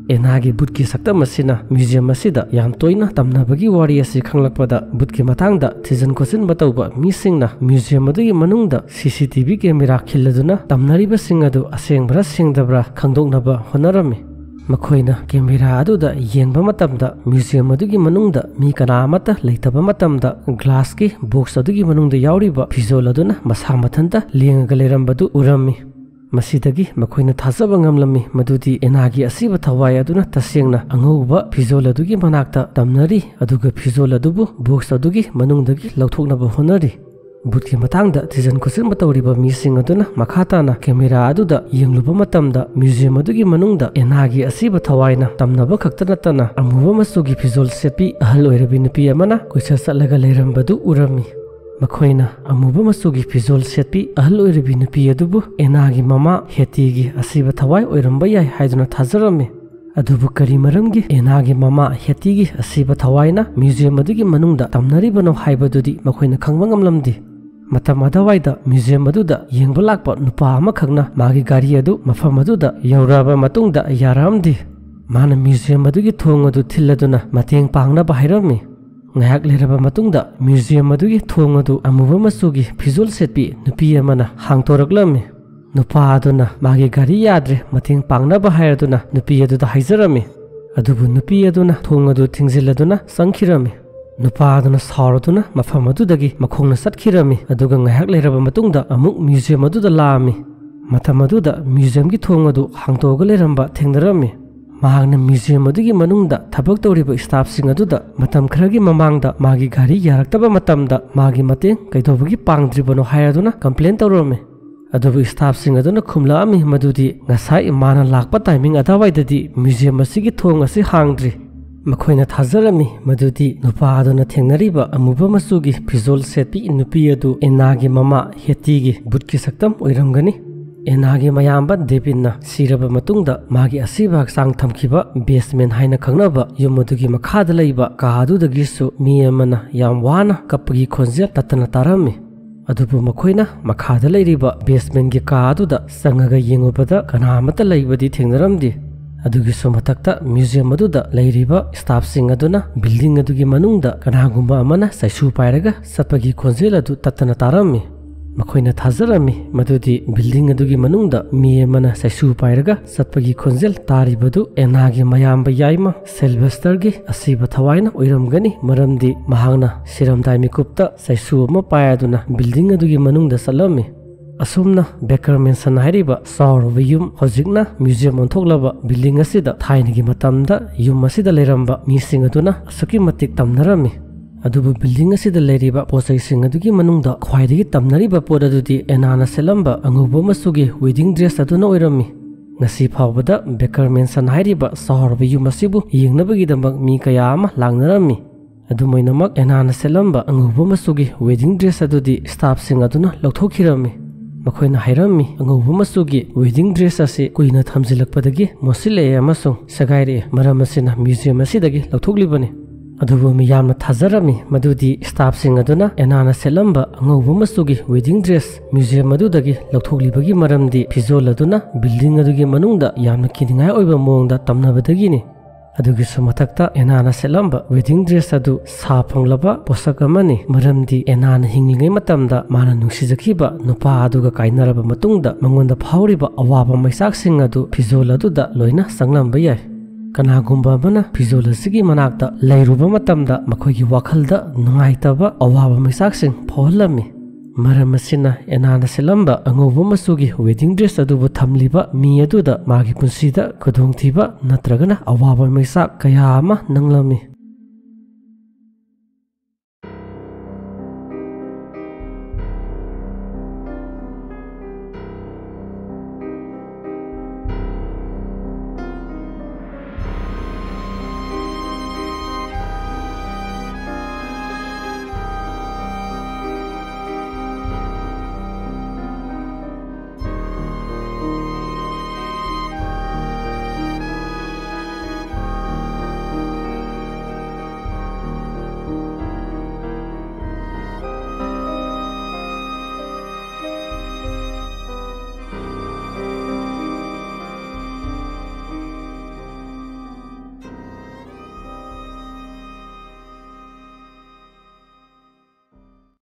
ꯑꯦꯅꯥꯒꯤ ꯕꯨꯠꯀꯤ ꯁꯛꯇꯝ ꯑꯁꯤꯅ ꯃ꯭ꯌꯨꯖꯤꯌꯝ ꯑꯁꯤꯗ ꯌꯥꯝ ꯇꯣꯏꯅ ꯇꯝꯅꯕꯒꯤ ꯋꯥꯔꯤ ꯑꯁꯤ ꯈꯪꯂꯛꯄꯗ ꯕꯨꯠꯀꯤ ꯃꯇꯥꯡꯗ ꯊꯤꯖꯤꯟ ꯈꯣꯠꯆꯤꯟꯕ ꯇꯧꯕ ꯃꯤꯁꯤꯡꯅ ꯃ꯭ꯌꯨꯖꯤꯌꯝ ꯑꯗꯨꯒꯤ ꯃꯅꯨꯡꯗ ꯁꯤ ꯁꯤ ꯇꯤ ꯚꯤ ꯀꯦꯃꯦꯔꯥ ꯈꯤꯜꯂꯗꯨꯅ ꯇꯝꯅꯔꯤꯕꯁꯤꯡ ꯑꯗꯨ ꯑꯁꯦꯡꯕ꯭ꯔꯥ ꯁꯦꯡꯗꯕ꯭ꯔꯥ ꯈꯪꯗꯣꯛꯅꯕ ꯍꯣꯠꯅꯔꯝꯃꯤ꯫ ꯃꯈꯣꯏꯅ ꯀꯦꯃꯦꯔꯥ ꯑꯗꯨꯗ ꯌꯦꯡꯕ ꯃꯇꯝꯗ ꯃ꯭ꯌꯨꯖꯤꯌꯝ ꯑꯗꯨꯒꯤ ꯃꯅꯨꯡꯗ ꯃꯤ ꯀꯅꯥ ꯑꯃꯠꯇ ꯂꯩꯇꯕ ꯃꯇꯝꯗ ꯒ꯭ꯂꯥꯁꯀꯤ ꯕꯣꯛꯁ ꯑꯗꯨꯒꯤ ꯃꯅꯨꯡꯗ ꯌꯥꯎꯔꯤꯕ ꯐꯤꯖꯣꯜ ꯑꯗꯨꯅ ꯃꯁꯥ ꯃꯊꯟꯇ ꯂꯦꯡꯉꯒ ꯂꯩꯔꯝꯕꯗꯨ ꯎꯔꯝꯃꯤ꯫ ꯃꯁꯤꯗꯒꯤ ꯃꯈꯣꯏꯅ ꯊꯥꯖꯕ ꯉꯝꯂꯝꯃꯤ ꯃꯗꯨꯗꯤ ꯑꯦꯅꯥꯒꯤ ꯑꯁꯤꯕ ꯊꯋꯥꯏ ꯑꯗꯨꯅ ꯇꯁꯦꯡꯅ ꯑꯉꯧꯕ ꯐꯤꯖꯣꯜ ꯑꯗꯨꯒꯤ ꯃꯅꯥꯛꯇ ꯇꯝꯅꯔꯤ, ꯑꯗꯨꯒ ꯐꯤꯖꯣꯜ ꯑꯗꯨꯕꯨ ꯕꯣꯛꯁ ꯑꯗꯨꯒꯤ ꯃꯅꯨꯡꯗꯒꯤ ꯂꯧꯊꯣꯛꯅꯕ ꯍꯣꯠꯅꯔꯤ꯫ ꯕꯨꯠꯀꯤ ꯃꯇꯥꯡꯗ ꯊꯤꯖꯤꯟ ꯈꯣꯠꯆꯤꯟꯕ ꯇꯧꯔꯤꯕ ꯃꯤꯁꯤꯡ ꯑꯗꯨꯅ ꯃꯈꯥ ꯇꯥꯅ ꯀꯦꯃꯦꯔꯥ ꯑꯗꯨꯗ ꯌꯦꯡꯂꯨꯕ ꯃꯇꯝꯗ ꯃ꯭ꯌꯨꯖꯤꯌꯝ ꯑꯗꯨꯒꯤ ꯃꯅꯨꯡꯗ ꯑꯦꯅꯥꯒꯤ ꯑꯁꯤꯕ ꯊꯋꯥꯏꯅ ꯇꯝꯅꯕ ꯈꯛꯇ ꯅꯠꯇꯅ ꯑꯃꯨꯕ ꯃꯆꯨꯒꯤ ꯐꯤꯖꯣꯜ ꯁꯦꯠꯄꯤ ꯑꯍꯜ ꯑꯣꯏꯔꯕꯤ ꯅꯨꯄꯤ ꯑꯃꯅ ꯀꯣꯏꯆꯠ ꯆꯠꯂꯒ ꯂꯩꯔꯝꯕꯗꯨ ꯎꯔꯝꯃꯤ꯫ ꯃꯈꯣꯏꯅ ꯑꯃꯨꯕ ꯃꯆꯨꯒꯤ ꯐꯤꯖꯣꯜ ꯁꯦꯠꯄꯤ ꯑꯍꯜ ꯑꯣꯏꯔꯕꯤ ꯅꯨꯄꯤ ꯑꯗꯨꯕꯨ ꯑꯦꯅꯥꯒꯤ ꯃꯃꯥ ꯍꯦꯇꯤꯒꯤ ꯑꯁꯤꯕ ꯊꯋꯥꯏ ꯑꯣꯏꯔꯝꯕ ꯌꯥꯏ ꯍꯥꯏꯗꯨꯅ ꯊꯥꯖꯔꯝꯃꯤ꯫ ꯑꯗꯨꯕꯨ ꯀꯔꯤ ꯃꯔꯝꯒꯤ ꯑꯦꯅꯥꯒꯤ ꯃꯃꯥ ꯍꯦꯇꯤꯒꯤ ꯑꯁꯤꯕ ꯊꯋꯥꯏꯅ ꯃ꯭ꯌꯨꯖꯤꯌꯝ ꯑꯗꯨꯒꯤ ꯃꯅꯨꯡꯗ ꯇꯝꯅꯔꯤꯕꯅꯣ ꯍꯥꯏꯕꯗꯨꯗꯤ ꯃꯈꯣꯏꯅ ꯈꯪꯕ ꯉꯝꯂꯝꯗꯦ꯫ ꯃꯇꯝ ꯑꯗꯨꯋꯥꯏꯗ ꯃ꯭ꯌꯨꯖꯤꯌꯝ ꯑꯗꯨꯗ ꯌꯦꯡꯕ ꯂꯥꯛꯄ ꯅꯨꯄꯥ ꯑꯃꯈꯛꯅ ꯃꯥꯒꯤ ꯒꯥꯔꯤ ꯑꯗꯨ ꯃꯐꯝ ꯑꯗꯨꯗ ꯌꯧꯔꯛꯑꯕ ꯃꯇꯨꯡꯗ ꯌꯥꯔꯛꯑꯝꯗꯦ꯫ ꯃꯥꯅ ꯃ꯭ꯌꯨꯖꯤꯌꯝ ꯑꯗꯨꯒꯤ ꯊꯣꯡ ꯑꯗꯨ ꯊꯤꯜꯂꯗꯨꯅ ꯃꯇꯦꯡ ꯄꯥꯡꯅꯕ ꯍꯥꯏꯔꯝꯃꯤ꯫ ꯉꯥꯏꯍꯥꯛ ꯂꯩꯔꯕ ꯃꯇꯨꯡꯗ ꯃ꯭ꯌꯨꯖꯤꯌꯝ ꯑꯗꯨꯒꯤ ꯊꯣꯡ ꯑꯗꯨ ꯑꯃꯨꯕ ꯃꯆꯨꯒꯤ ꯐꯤꯖꯣꯜ ꯁꯦꯠꯄꯤ ꯅꯨꯄꯤ ꯑꯃꯅ ꯍꯥꯡꯗꯣꯔꯛꯂꯝꯃꯤ꯫ ꯅꯨꯄꯥ ꯑꯗꯨꯅ ꯃꯥꯒꯤ ꯒꯥꯔꯤ ꯌꯥꯗ꯭ꯔꯦ, ꯃꯇꯦꯡ ꯄꯥꯡꯅꯕ ꯍꯥꯏꯔꯗꯨꯅ ꯅꯨꯄꯤ ꯑꯗꯨꯗ ꯍꯥꯏꯖꯔꯝꯃꯤ꯫ ꯑꯗꯨꯕꯨ ꯅꯨꯄꯤ ꯑꯗꯨꯅ ꯊꯣꯡ ꯑꯗꯨ ꯊꯤꯡꯖꯤꯜꯂꯗꯨꯅ ꯆꯪꯈꯤꯔꯝꯃꯤ꯫ ꯅꯨꯄꯥ ꯑꯗꯨꯅ ꯁꯥꯎꯔꯗꯨꯅ ꯃꯐꯝ ꯑꯗꯨꯗꯒꯤ ꯃꯈꯣꯡꯅ ꯆꯠꯈꯤꯔꯝꯃꯤ, ꯑꯗꯨꯒ ꯉꯥꯏꯍꯥꯛ ꯂꯩꯔꯕ ꯃꯇꯨꯡꯗ ꯑꯃꯨꯛ ꯃ꯭ꯌꯨꯖꯤꯌꯝ ꯑꯗꯨꯗ ꯂꯥꯛꯑꯝꯃꯤ꯫ ꯃꯇꯝ ꯑꯗꯨꯗ ꯃ꯭ꯌꯨꯖꯤꯌꯝꯒꯤ ꯊꯣꯡ ꯑꯗꯨ ꯍꯥꯡꯗꯣꯛꯑꯒ ꯂꯩꯔꯝꯕ ꯊꯦꯡꯅꯔꯝꯃꯤ꯫ ꯃꯍꯥꯛꯅ ꯃ꯭ꯌꯨꯖꯤꯌꯝ ꯑꯗꯨꯒꯤ ꯃꯅꯨꯡꯗ ꯊꯕꯛ ꯇꯧꯔꯤꯕ ꯁ꯭ꯇꯥꯐꯁꯤꯡ ꯑꯗꯨꯗ ꯃꯇꯝ ꯈꯔꯒꯤ ꯃꯃꯥꯡꯗ ꯃꯥꯒꯤ ꯒꯥꯔꯤ ꯌꯥꯔꯛꯇꯕ ꯃꯇꯝꯗ ꯃꯥꯒꯤ ꯃꯇꯦꯡ ꯀꯩꯗꯧꯕꯒꯤ ꯄꯥꯡꯗ꯭ꯔꯤꯕꯅꯣ ꯍꯥꯏꯔꯗꯨꯅ ꯀꯝꯄ꯭ꯂꯦꯟ ꯇꯧꯔꯝꯃꯤ꯫ ꯑꯗꯨꯕꯨ ꯁ꯭ꯇꯥꯐꯁꯤꯡ ꯑꯗꯨꯅ ꯈꯨꯝꯂꯛꯑꯝꯃꯤ ꯃꯗꯨꯗꯤ ꯉꯁꯥꯏ ꯃꯥꯅ ꯂꯥꯛꯄ ꯇꯥꯏꯃꯤꯡ ꯑꯗꯨꯋꯥꯏꯗꯗꯤ ꯃ꯭ꯌꯨꯖꯤꯌꯝ ꯑꯁꯤꯒꯤ ꯊꯣꯡ ꯑꯁꯤ ꯍꯥꯡꯗ꯭ꯔꯤ꯫ ꯃꯈꯣꯏꯅ ꯊꯥꯖꯔꯝꯃꯤ ꯃꯗꯨꯗꯤ ꯅꯨꯄꯥ ꯑꯗꯨꯅ ꯊꯦꯡꯅꯔꯤꯕ ꯑꯃꯨꯕ ꯃꯆꯨꯒꯤ ꯐꯤꯖꯣꯜ ꯁꯦꯠꯄꯤ ꯅꯨꯄꯤ ꯑꯗꯨ ꯑꯦꯅꯥꯒꯤ ꯃꯃꯥ ꯍꯦꯇꯤꯒꯤ ꯕꯨꯠꯀꯤ ꯁꯛꯇꯝ ꯑꯣꯏꯔꯝꯒꯅꯤ꯫ ꯑꯦꯅꯥꯒꯤ ꯃꯌꯥꯝꯕ ꯗꯦꯕꯤꯟꯅ ꯁꯤꯔꯕ ꯃꯇꯨꯡꯗ ꯃꯥꯒꯤ ꯑꯁꯤꯕ ꯍꯛꯆꯥꯡ ꯊꯝꯈꯤꯕ ꯕꯦꯁꯃꯦꯟ ꯍꯥꯏꯅ ꯈꯪꯅꯕ ꯌꯨꯝ ꯑꯗꯨꯒꯤ ꯃꯈꯥꯗ ꯂꯩꯕ ꯀꯥ ꯑꯗꯨꯗꯒꯤꯁꯨ ꯃꯤ ꯑꯃꯅ ꯌꯥꯝ ꯋꯥꯅ ꯀꯞꯄꯒꯤ ꯈꯣꯟꯖꯦꯜ ꯇꯠꯇꯅ ꯇꯥꯔꯝꯃꯤ꯫ ꯑꯗꯨꯕꯨ ꯃꯈꯣꯏꯅ ꯃꯈꯥꯗ ꯂꯩꯔꯤꯕ ꯕꯦꯁꯃꯦꯟꯒꯤ ꯀꯥ ꯑꯗꯨꯗ ꯆꯪꯉꯒ ꯌꯦꯡꯉꯨꯕꯗ ꯀꯅꯥ ꯑꯃꯠꯇ ꯂꯩꯕꯗꯤ ꯊꯦꯡꯅꯔꯝꯗꯦ꯫ ꯑꯗꯨꯒꯤꯁꯨ ꯃꯊꯛꯇ ꯃ꯭ꯌꯨꯖꯤꯌꯝ ꯑꯗꯨꯗ ꯂꯩꯔꯤꯕ ꯁ꯭ꯇꯥꯐꯁꯤꯡ ꯑꯗꯨꯅ ꯕꯤꯜꯗꯤꯡ ꯑꯗꯨꯒꯤ ꯃꯅꯨꯡꯗ ꯀꯅꯥꯒꯨꯝꯕ ꯑꯃꯅ ꯆꯩꯁꯨ ꯄꯥꯏꯔꯒ ꯆꯠꯄꯒꯤ ꯈꯣꯟꯖꯦꯜ ꯑꯗꯨ ꯇꯠꯇꯅ ꯇꯥꯔꯝꯃꯤ꯫ ꯃꯈꯣꯏꯅ ꯊꯥꯖꯔꯝꯃꯤ ꯃꯗꯨꯗꯤ ꯕꯤꯜꯗꯤꯡ ꯑꯗꯨꯒꯤ ꯃꯅꯨꯡꯗ ꯃꯤ ꯑꯃꯅ ꯆꯩꯁꯨ ꯄꯥꯏꯔꯒ ꯆꯠꯄꯒꯤ ꯈꯣꯟꯖꯦꯜ ꯇꯥꯔꯤꯕꯗꯨ ꯑꯦꯅꯥꯒꯤ ꯃꯌꯥꯝꯕ ꯌꯥꯏꯃ ꯁꯤꯜꯚꯦꯁꯇꯔꯒꯤ ꯑꯁꯤꯕ ꯊꯋꯥꯏꯅ ꯑꯣꯏꯔꯝꯒꯅꯤ, ꯃꯔꯝꯗꯤ ꯃꯍꯥꯛꯅ ꯁꯤꯔꯝꯗꯥꯏ ꯃꯤꯀꯨꯞꯇ ꯆꯩꯁꯨ ꯑꯃ ꯄꯥꯏꯗꯨꯅ ꯕꯤꯜꯗꯤꯡ ꯑꯗꯨꯒꯤ ꯃꯅꯨꯡꯗ ꯆꯠꯂꯝꯃꯤ꯫ ꯑꯁꯨꯝꯅ ꯕꯦꯀꯔ ꯃꯦꯟꯁꯟ ꯍꯥꯏꯔꯤꯕ ꯆꯥꯎꯔꯕ ꯌꯨꯝ, ꯍꯧꯖꯤꯛꯅ ꯃ꯭ꯌꯨꯖꯤꯌꯝ ꯑꯣꯟꯊꯣꯛꯂꯕ ꯕꯤꯜꯗꯤꯡ ꯑꯁꯤꯗ ꯊꯥꯏꯅꯒꯤ ꯃꯇꯝꯗ ꯌꯨꯝ ꯑꯁꯤꯗ ꯂꯩꯔꯝꯕ ꯃꯤꯁꯤꯡ ꯑꯗꯨꯅ ꯑꯁꯨꯛꯀꯤ ꯃꯇꯤꯛ ꯇꯝꯅꯔꯝꯃꯤ꯫ ꯑꯗꯨꯕꯨ ꯕꯤꯜꯗꯤꯡ ꯑꯁꯤꯗ ꯂꯩꯔꯤꯕ ꯄꯣꯠꯆꯩꯁꯤꯡ ꯑꯗꯨꯒꯤ ꯃꯅꯨꯡꯗ ꯈ꯭ꯋꯥꯏꯗꯒꯤ ꯇꯝꯅꯔꯤꯕ ꯄꯣꯠ ꯑꯗꯨꯗꯤ ꯑꯦꯅꯥꯅ ꯁꯦꯠꯂꯝꯕ ꯑꯉꯧꯕ ꯃꯆꯨꯒꯤ ꯋꯦꯗꯤꯡ ꯗ꯭ꯔꯦꯁ ꯑꯗꯨꯅ ꯑꯣꯏꯔꯝꯃꯤ꯫ ꯉꯁꯤ ꯐꯥꯎꯕꯗ ꯕꯦꯀꯔ ꯃꯦꯟꯁꯟ ꯍꯥꯏꯔꯤꯕ ꯆꯥꯎꯔꯕ ꯌꯨꯝ ꯑꯁꯤꯕꯨ ꯌꯦꯡꯅꯕꯒꯤꯗꯃꯛ ꯃꯤ ꯀꯌꯥ ꯑꯃ ꯂꯥꯛꯅꯔꯝꯃꯤ꯫ ꯑꯗꯨꯃꯥꯏꯅꯃꯛ ꯑꯦꯅꯥꯅ ꯁꯦꯠꯂꯝꯕ ꯑꯉꯧꯕ ꯃꯆꯨꯒꯤ ꯋꯦꯗꯤꯡ ꯗ꯭ꯔꯦꯁ ꯑꯗꯨꯗꯤ ꯁ꯭ꯇꯥꯐꯁꯤꯡ ꯑꯗꯨꯅ ꯂꯧꯊꯣꯛꯈꯤꯔꯝꯃꯤ꯫ ꯃꯈꯣꯏꯅ ꯍꯥꯏꯔꯝꯃꯤ, ꯑꯉꯧꯕ ꯃꯆꯨꯒꯤ ꯋꯦꯗꯤꯡ ꯗ꯭ꯔꯦꯁ ꯑꯁꯤ ꯀꯨꯏꯅ ꯊꯝꯖꯤꯜꯂꯛꯄꯗꯒꯤ ꯃꯣꯠꯁꯤꯜꯂꯛꯑꯦ ꯑꯃꯁꯨꯡ ꯁꯦꯒꯥꯏꯔꯛꯑꯦ, ꯃꯔꯝ ꯑꯁꯤꯅ ꯃ꯭ꯌꯨꯖꯤꯌꯝ ꯑꯁꯤꯗꯒꯤ ꯂꯧꯊꯣꯛꯂꯤꯕꯅꯤ꯫ ꯑꯗꯨꯕꯨ ꯃꯤꯌꯥꯝꯅ ꯊꯥꯖꯔꯝꯃꯤ ꯃꯗꯨꯗꯤ ꯁ꯭ꯇꯥꯐꯁꯤꯡ ꯑꯗꯨꯅ ꯑꯦꯅꯥꯅ ꯁꯦꯠꯂꯝꯕ ꯑꯉꯧꯕ ꯃꯆꯨꯒꯤ ꯋꯦꯗꯤꯡ ꯗ꯭ꯔꯦꯁ ꯃ꯭ꯌꯨꯖꯤꯌꯝ ꯑꯗꯨꯗꯒꯤ ꯂꯧꯊꯣꯛꯂꯤꯕꯒꯤ ꯃꯔꯝꯗꯤ ꯐꯤꯖꯣꯜ ꯑꯗꯨꯅ ꯕꯤꯜꯗꯤꯡ ꯑꯗꯨꯒꯤ ꯃꯅꯨꯡꯗ ꯌꯥꯝꯅ ꯀꯤꯅꯤꯡꯉꯥꯏ ꯑꯣꯏꯕ ꯃꯑꯣꯡꯗ ꯇꯝꯅꯕꯗꯒꯤꯅꯤ꯫ ꯑꯗꯨꯒꯤꯁꯨ ꯃꯊꯛꯇ ꯑꯦꯅꯥꯅ ꯁꯦꯠꯂꯝꯕ ꯋꯦꯗꯤꯡ ꯗ꯭ꯔꯦꯁ ꯑꯗꯨ ꯁꯥ ꯐꯪꯂꯕ ꯄꯣꯠꯁꯛ ꯑꯃꯅꯤ, ꯃꯔꯝꯗꯤ ꯑꯦꯅꯥꯅ ꯍꯤꯡꯂꯤꯉꯩ ꯃꯇꯝꯗ ꯃꯥꯅ ꯅꯨꯡꯁꯤꯖꯈꯤꯕ ꯅꯨꯄꯥ ꯑꯗꯨꯒ ꯀꯥꯏꯅꯔꯕ ꯃꯇꯨꯡꯗ ꯃꯉꯣꯟꯗ ꯐꯥꯎꯔꯤꯕ ꯑꯋꯥꯕ ꯃꯩꯆꯥꯛꯁꯤꯡ ꯑꯗꯨ ꯐꯤꯖꯣꯜ ꯑꯗꯨꯗ ꯂꯣꯏꯅ ꯆꯪꯂꯝꯕ ꯌꯥꯏ꯫ ꯀꯅꯥꯒꯨꯝꯕ ꯑꯃꯅ ꯐꯤꯖꯣꯜ ꯑꯁꯤꯒꯤ ꯃꯅꯥꯛꯇ ꯂꯩꯔꯨꯕ ꯃꯇꯝꯗ ꯃꯈꯣꯏꯒꯤ ꯋꯥꯈꯜꯗ ꯅꯨꯡꯉꯥꯏꯇꯕ ꯑꯋꯥꯕ ꯃꯩꯆꯥꯛꯁꯤꯡ ꯐꯥꯎꯍꯜꯂꯝꯃꯤ꯫ ꯃꯔꯝ ꯑꯁꯤꯅ ꯑꯦꯅꯥꯅ ꯁꯦꯠꯂꯝꯕ ꯑꯉꯧꯕ ꯃꯆꯨꯒꯤ wedding dress ꯑꯗꯨꯕꯨ ꯊꯝꯂꯤꯕ ꯃꯤ ꯑꯗꯨꯗ ꯃꯥꯒꯤ ꯄꯨꯟꯁꯤꯗ ꯈꯨꯗꯣꯡꯊꯤꯕ ꯅꯠꯇ꯭ꯔꯒꯅ ꯑꯋꯥꯕ ꯃꯩꯆꯥꯛ ꯀꯌꯥ ꯑꯃ ꯅꯪꯂꯝꯃꯤ꯫